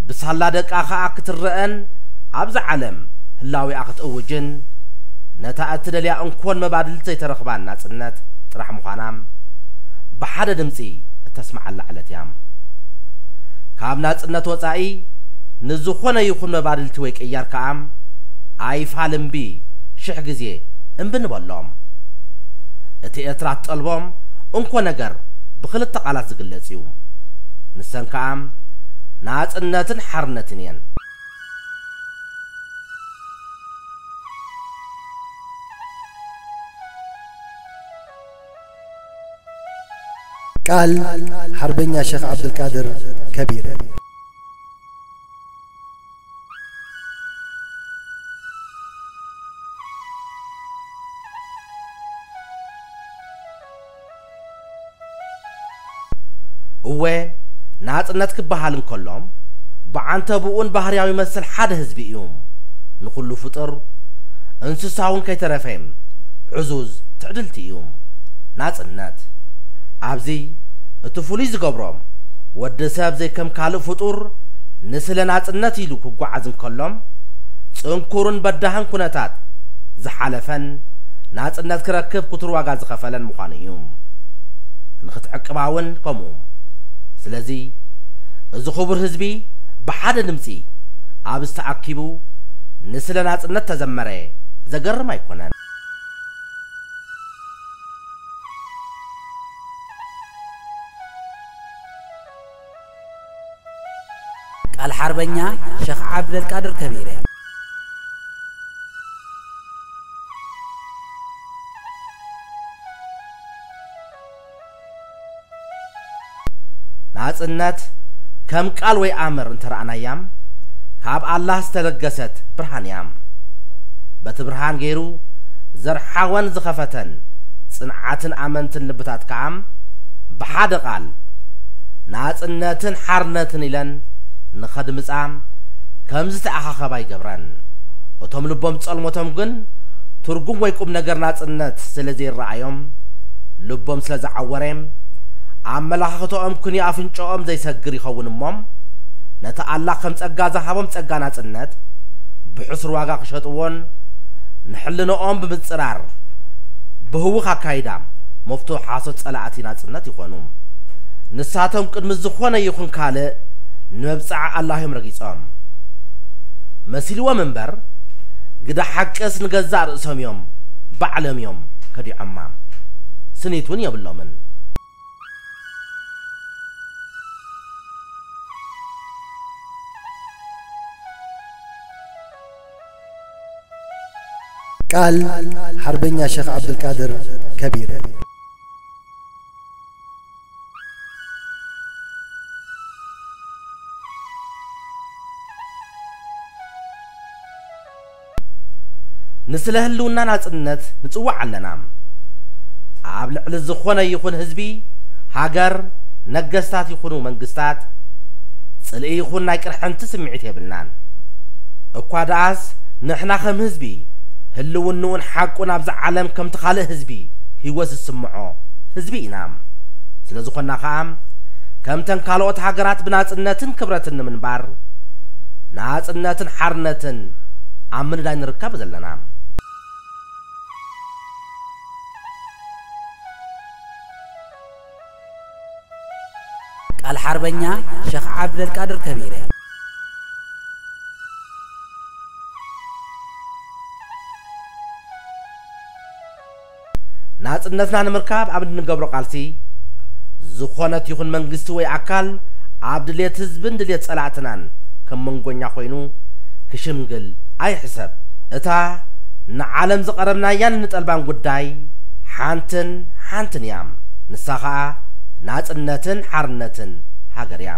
ብሳላ ደቃ ከኣ ክትረአን ኣብዛ ዓለም ህላዊኣ ክትእውጅን፣ ነታ እትደልያ እንኮን መባድልቲ ዘይተረኽባን ናጽነት ጥራሕ ምዃና ብሓደ ድምጺ እተስምዓላ ዕለት እያ። ካብ ናጽነት ወጻኢ ንዝኾነ ይኹን መባድልቲ ወይ ቅያር ከኣ ኣይፋል እምቢ፣ ሽሕ ግዜ እምቢ ንበሎም። እቲ ኤርትራ ትጠልቦም እንኮ ነገር ብኽልተ ቃላት ዝግለጽ እዩ። ንሰን ከኣ ናጽነትን ሓርነትን እየን። ቃል ሓርበኛ ሸኽ ዓብዱልቃድር ከቢረ። እወ፣ ናጽነት ክበሃል እንከሎ፣ ብዓንተብኡን ባህርያዊ መሰል ሓደ ህዝቢ እዩ። ንኹሉ ፍጡር፣ እንስሳ እውን ከይተረፈ፣ ዕዙዝ ትዕድልቲ እዩ። ናጽነት። ኣብዚ እቲ ፍሉይ ዝገብሮ፣ ወዲ ሰብ ዘይከም ካልእ ፍጡር ንስለ ናጽነት ኢሉ ክጓዓዝ እንከሎ፣ ጽንኩርን በዳህን ኩነታት ዝሓለፈን ናጽነት ክረክብ ክቱር ዋጋ ዝኸፈለን ምዃኑ እዩ። ንኽትዕቅባ እውን ከምኡ። ስለዚ፣ እዚ ክቡር ህዝቢ ብሓደ ድምጺ ኣብዚ ተኣኪቡ ንስለ ናጽነት ተዘመረ ዘገርም ኣይኮነን። ቃል ሓርበኛ ሸኽ ዓብደልቃድር ከቢረ። ናጽነት ከም ቃል ወይ ኣምር እንተረኣናያ፣ ካብ ኣላህ ዝተለገሰት ብርሃን እያ። በቲ ብርሃን ገይሩ ዘርሓወን ዝኸፈተን ጽንዓትን ኣመንትን ልብታት ከኣ ብሓደ ቃል ናጽነትን ሓርነትን ኢለን ንኸድምጻ ከም ዝተኣኻኸባ ይገብረን። እቶም ልቦም ጸልሞቶም ግን ትርጉም ወይ ቁም ነገር ናጽነት ስለ ዘይረኣዮም፣ ልቦም ስለ ዝዓወረ፣ ኣመለኻኽተኦም ክንዮ ኣፍንጫኦም ዘይሰግር ይኸውን እሞ፣ ነቲ ኣላህ ከም ጸጋ ዝሃቦም ጸጋ ናጽነት ብሕሱር ዋጋ ክሸጥዎን ንሕልንኦም ብምጽራር ብህውኽ ኣካይዳ መፍትሒ ሓሶት ጸላእቲ ናጽነት ይኾኑ። ንሳቶም ቅድሚ ዝኾነ ይኹን ካልእ ንመብጽዓ ኣላህዮም ረጊጾም። መሲልዎም እምበር ግዳ ሓቅስ ንገዛእ ርእሶም እዮም ባዕሎም እዮም ከዲዖማ። ስኒት እውን የብሎምን። ቃል ሓርበኛ ሸኽ ዓብዱልቃድር ከቢር። ንስለ ህልውና ናጽነት ንጽዋዕ ኣለና። ኣብ ልዕሊ ዝኾነ ይኹን ህዝቢ፣ ሃገር፣ ነገስታት ይኹኑ መንግስታት፣ ጽልኢ ይኹን ናይ ቅርሕንቲ ስምዒት የብልናን። እኳ ደኣስ ንሕና ከም ህዝቢ፣ ህልውንኡን ሓቁን ኣብዚ ዓለም ከምቲ ካልእ ህዝቢ ህይወት ዝስምዖ ህዝቢ ኢና። ስለ ዝኾንና ኸኣ፣ ከምተን ካልኦት ሃገራት ብናጽነትን ክብረትን ንምንባር፣ ናጽነትን ሓርነትን ኣብ ምንዳይ ንርከብ ዘለና። ቃል ሓርበኛ ሸኽ ዓብደልቃድር ከቢረ። ናጽነትና ንምርካብ ኣብ እንገብሮ ቃልሲ፣ ዝኾነት ይኹን መንግስቲ ወይ ኣካል ኣብ ድሌት ህዝብን ድሌት ጸላእትናን ከም መንጎኛ ኮይኑ ክሽምግል ኣይሕሰብ። እታ ንዓለም ዝቐረብናያን እንጠልባን ጉዳይ ሓንትን ሓንትን እያ። ንሳ ኸኣ ናጽነትን ሓርነትን ሃገር እያ።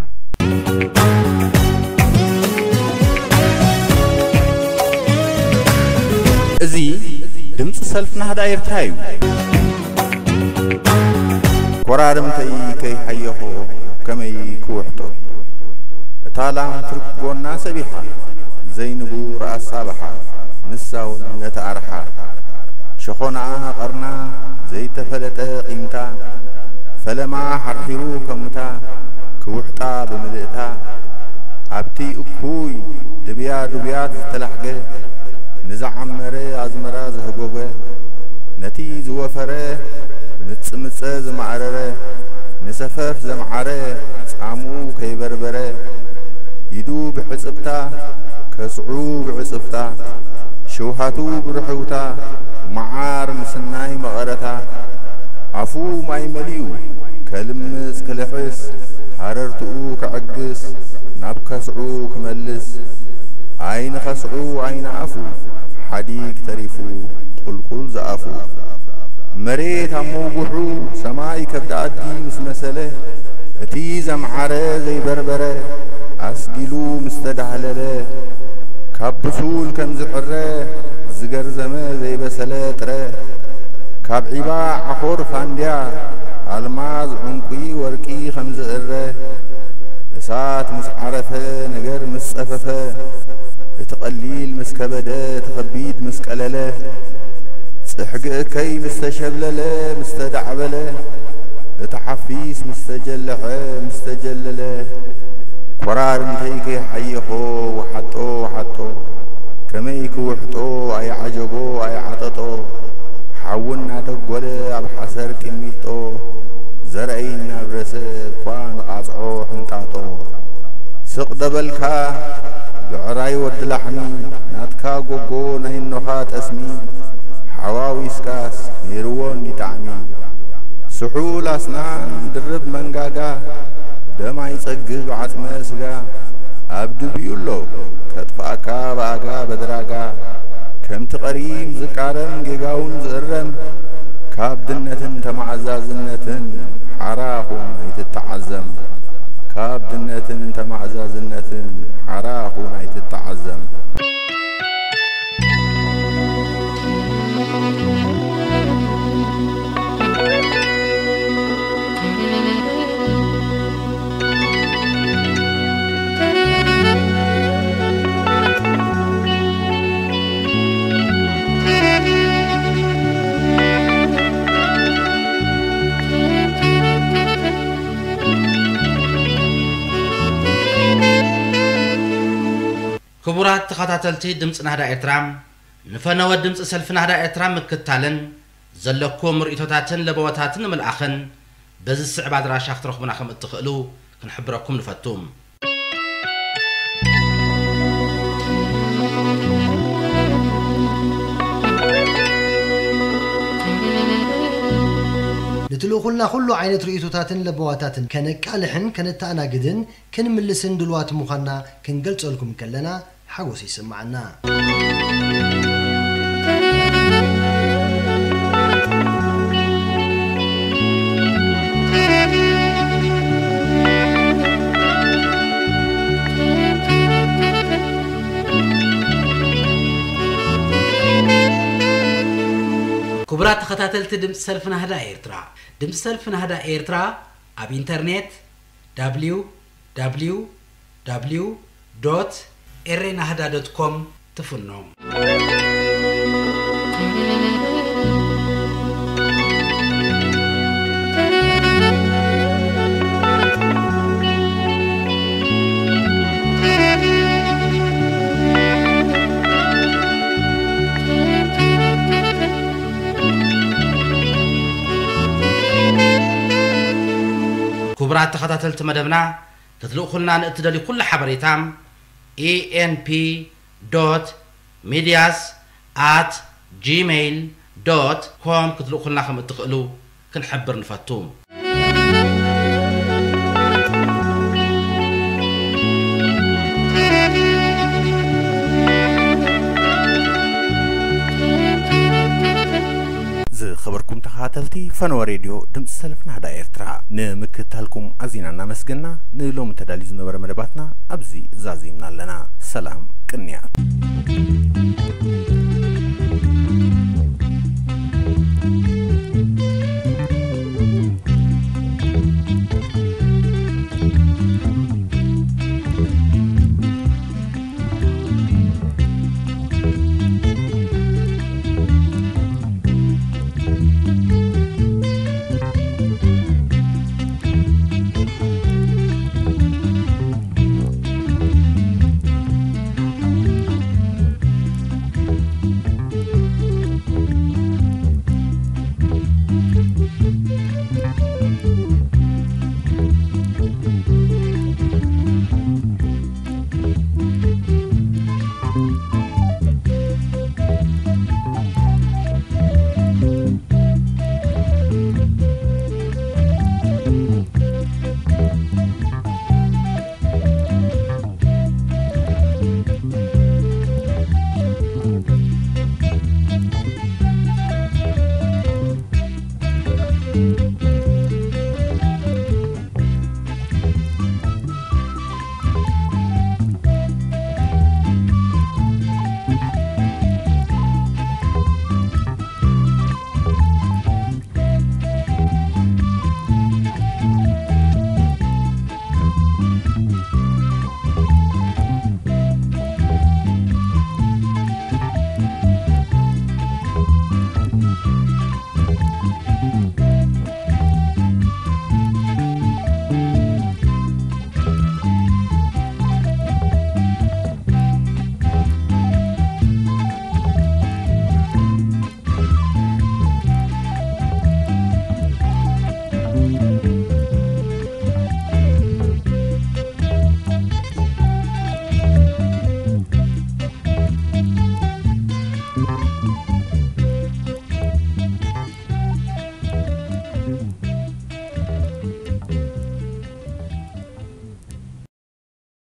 እዚ ድምፂ ሰልፊ ናህዳ ኤርትራ እዩ። ኮራርምተይ ከይሓየኾ ከመይ ክውሕጦ? እታ ላም ትርክ ጎና ሰቢሓ፣ ዘይንቡር ኣሳብሓ፣ ንሳ እውን ነቲ ኣርሓ። ሸኾናኣ ቀርና ዘይተፈለጠ ቂምታ፣ ፈለማ ሓርሒሩ ከሙታ፣ ክውሕጣ ብምልእታ፣ ኣብቲ እኩይ ድብያ ዱብያት ዝተላሕገ፣ ንዝዓመረ ኣዝመራ ዘህጎገ፣ ነቲ ዝወፈረ ምጽምጸ ዝማዕረረ፣ ንሰፈፍ ዘምዓረ ጻምኡ ከይበርበረ፣ ኢዱ ብሕጽብታ ከስዑ ብዕጽፍታ፣ ሽውሃቱ ብርሕውታ፣ መዓር ምስናይ መቐረታ፣ ኣፉ ማይ መሊኡ ከልምጽ ክልሕስ፣ ሃረርትኡ ከዕግስ፣ ናብ ከስዑ ክመልስ፣ ኣይኒ ከስዑ ኣይኒ ኣፉ፣ ሓዲግ ተሪፉ ቁልቁል ዝኣፉ። መሬት ኣብ መውጉሑ ሰማይ ከብዲ ኣዲ ምስ መሰለ፣ እቲ ዘምዓረ ዘይበርበረ ኣስጊሉ ምስ ተዳህለለ፣ ካብ ብሱል ከም ዝሕረ ዝገርዘመ ዘይበሰለ ጥረ፣ ካብ ዒባ ዓኾር ፋንድያ ኣልማዝ ዕንቁ ወርቂ ከም ዝእረ፣ እሳት ምስ ዓረፈ ነገር ምስ ጸፈፈ፣ እቲ ቀሊል ምስ ከበደ እቲ ከቢድ ምስ ቀለለ፣ ጽሕጊ እከይ ምስ ተሸብለለ ምስ ተዳዕበለ፣ እቲ ሓፊስ ምስ ተጀለሐ ምስ ተጀለለ፣ ኮራርምተይ ከይሓየኾ ወሓጦ ወሓጦ፣ ከመይ ክውሕጦ ኣይዓጀቦ ኣይዓጠጦ፣ ሓዊ እናደጎለ ኣብ ሓሰር ቂሚጦ፣ ዘርአይ እናብረሰ እኳ ንቓጽዖ ሕንጣጦ። ስቕ ደበልካ ብዕራይ ወዲ ላሕሚ፣ ናትካ ጎጎ ናይ እኖኻ ጠስሚ፣ ሓዋዊስካስ ነይርዎ እንዲ ጣዕሚ። ስሑል ኣስናን ድርብ መንጋጋ፣ ደም ኣይጸግብ ዓጽመ ስጋ፣ ኣብ ድቢኡ ኣሎ ከጥፍኣካ ብኣጋ በድራጋ። ከምቲ ቀሪም ዝቃረም ጌጋውን ዝእረም፣ ካብ ድነትን ተማእዛዝነትን ሓራ ኹን ኣይትተዓዘም። ካብ ድነትን ተማእዛዝነትን ሓራ ኹን ኣይትተዓዘም። ክቡራት ተኸታተልቲ ድምፂ ናህዳ ኤርትራ፣ ንፈነወ ድምፂ ሰልፊ ናህዳ ኤርትራ ምክታልን ዘለኩም ርእይቶታትን ለበዋታትን ንምልኣኽን በዚ ዝስዕብ ኣድራሻ ክትረኽቡና ከም እትኽእሉ ክንሕብረኩም ንፈቱ። ንትልእኹልና ኩሉ ዓይነት ርእይቶታትን ለበዋታትን ከነቃልሕን ከነተኣናግድን ክንምልስን ድልዋት ምዃንና ክንገልጸልኩም ከለና ሓጎስ ይስምዓና። ክቡራት ተኸታተልቲ ድምፂ ሰልፊ ናህዳ ኤርትራ፣ ድምፂ ሰልፊ ናህዳ ኤርትራ ኣብ ኢንተርኔት www ኤሬናህዳ ዶት ኮም ትፍኖ። ክቡራት ተኸታተልቲ መደብና፣ ክትልእኹልና ንእትደልዩ ኩሉ ሓበሬታ E N P dot medias at gmail dot com ክትልእኹልና ከም እትኽእሉ ክንሕብር ንፈቱ። ዝኸበርኩም ተኸታተልቲ ፈነወ ሬድዮ ድምፂ ሰልፊ ናህዳ ኤርትራ፣ ንምክትታልኩም ኣዚና እናመስገና፣ ንሎሚ ተዳልዩ ዝነበረ መደባትና ኣብዚ ዛዚምና ኣለና። ሰላም ቅንያት።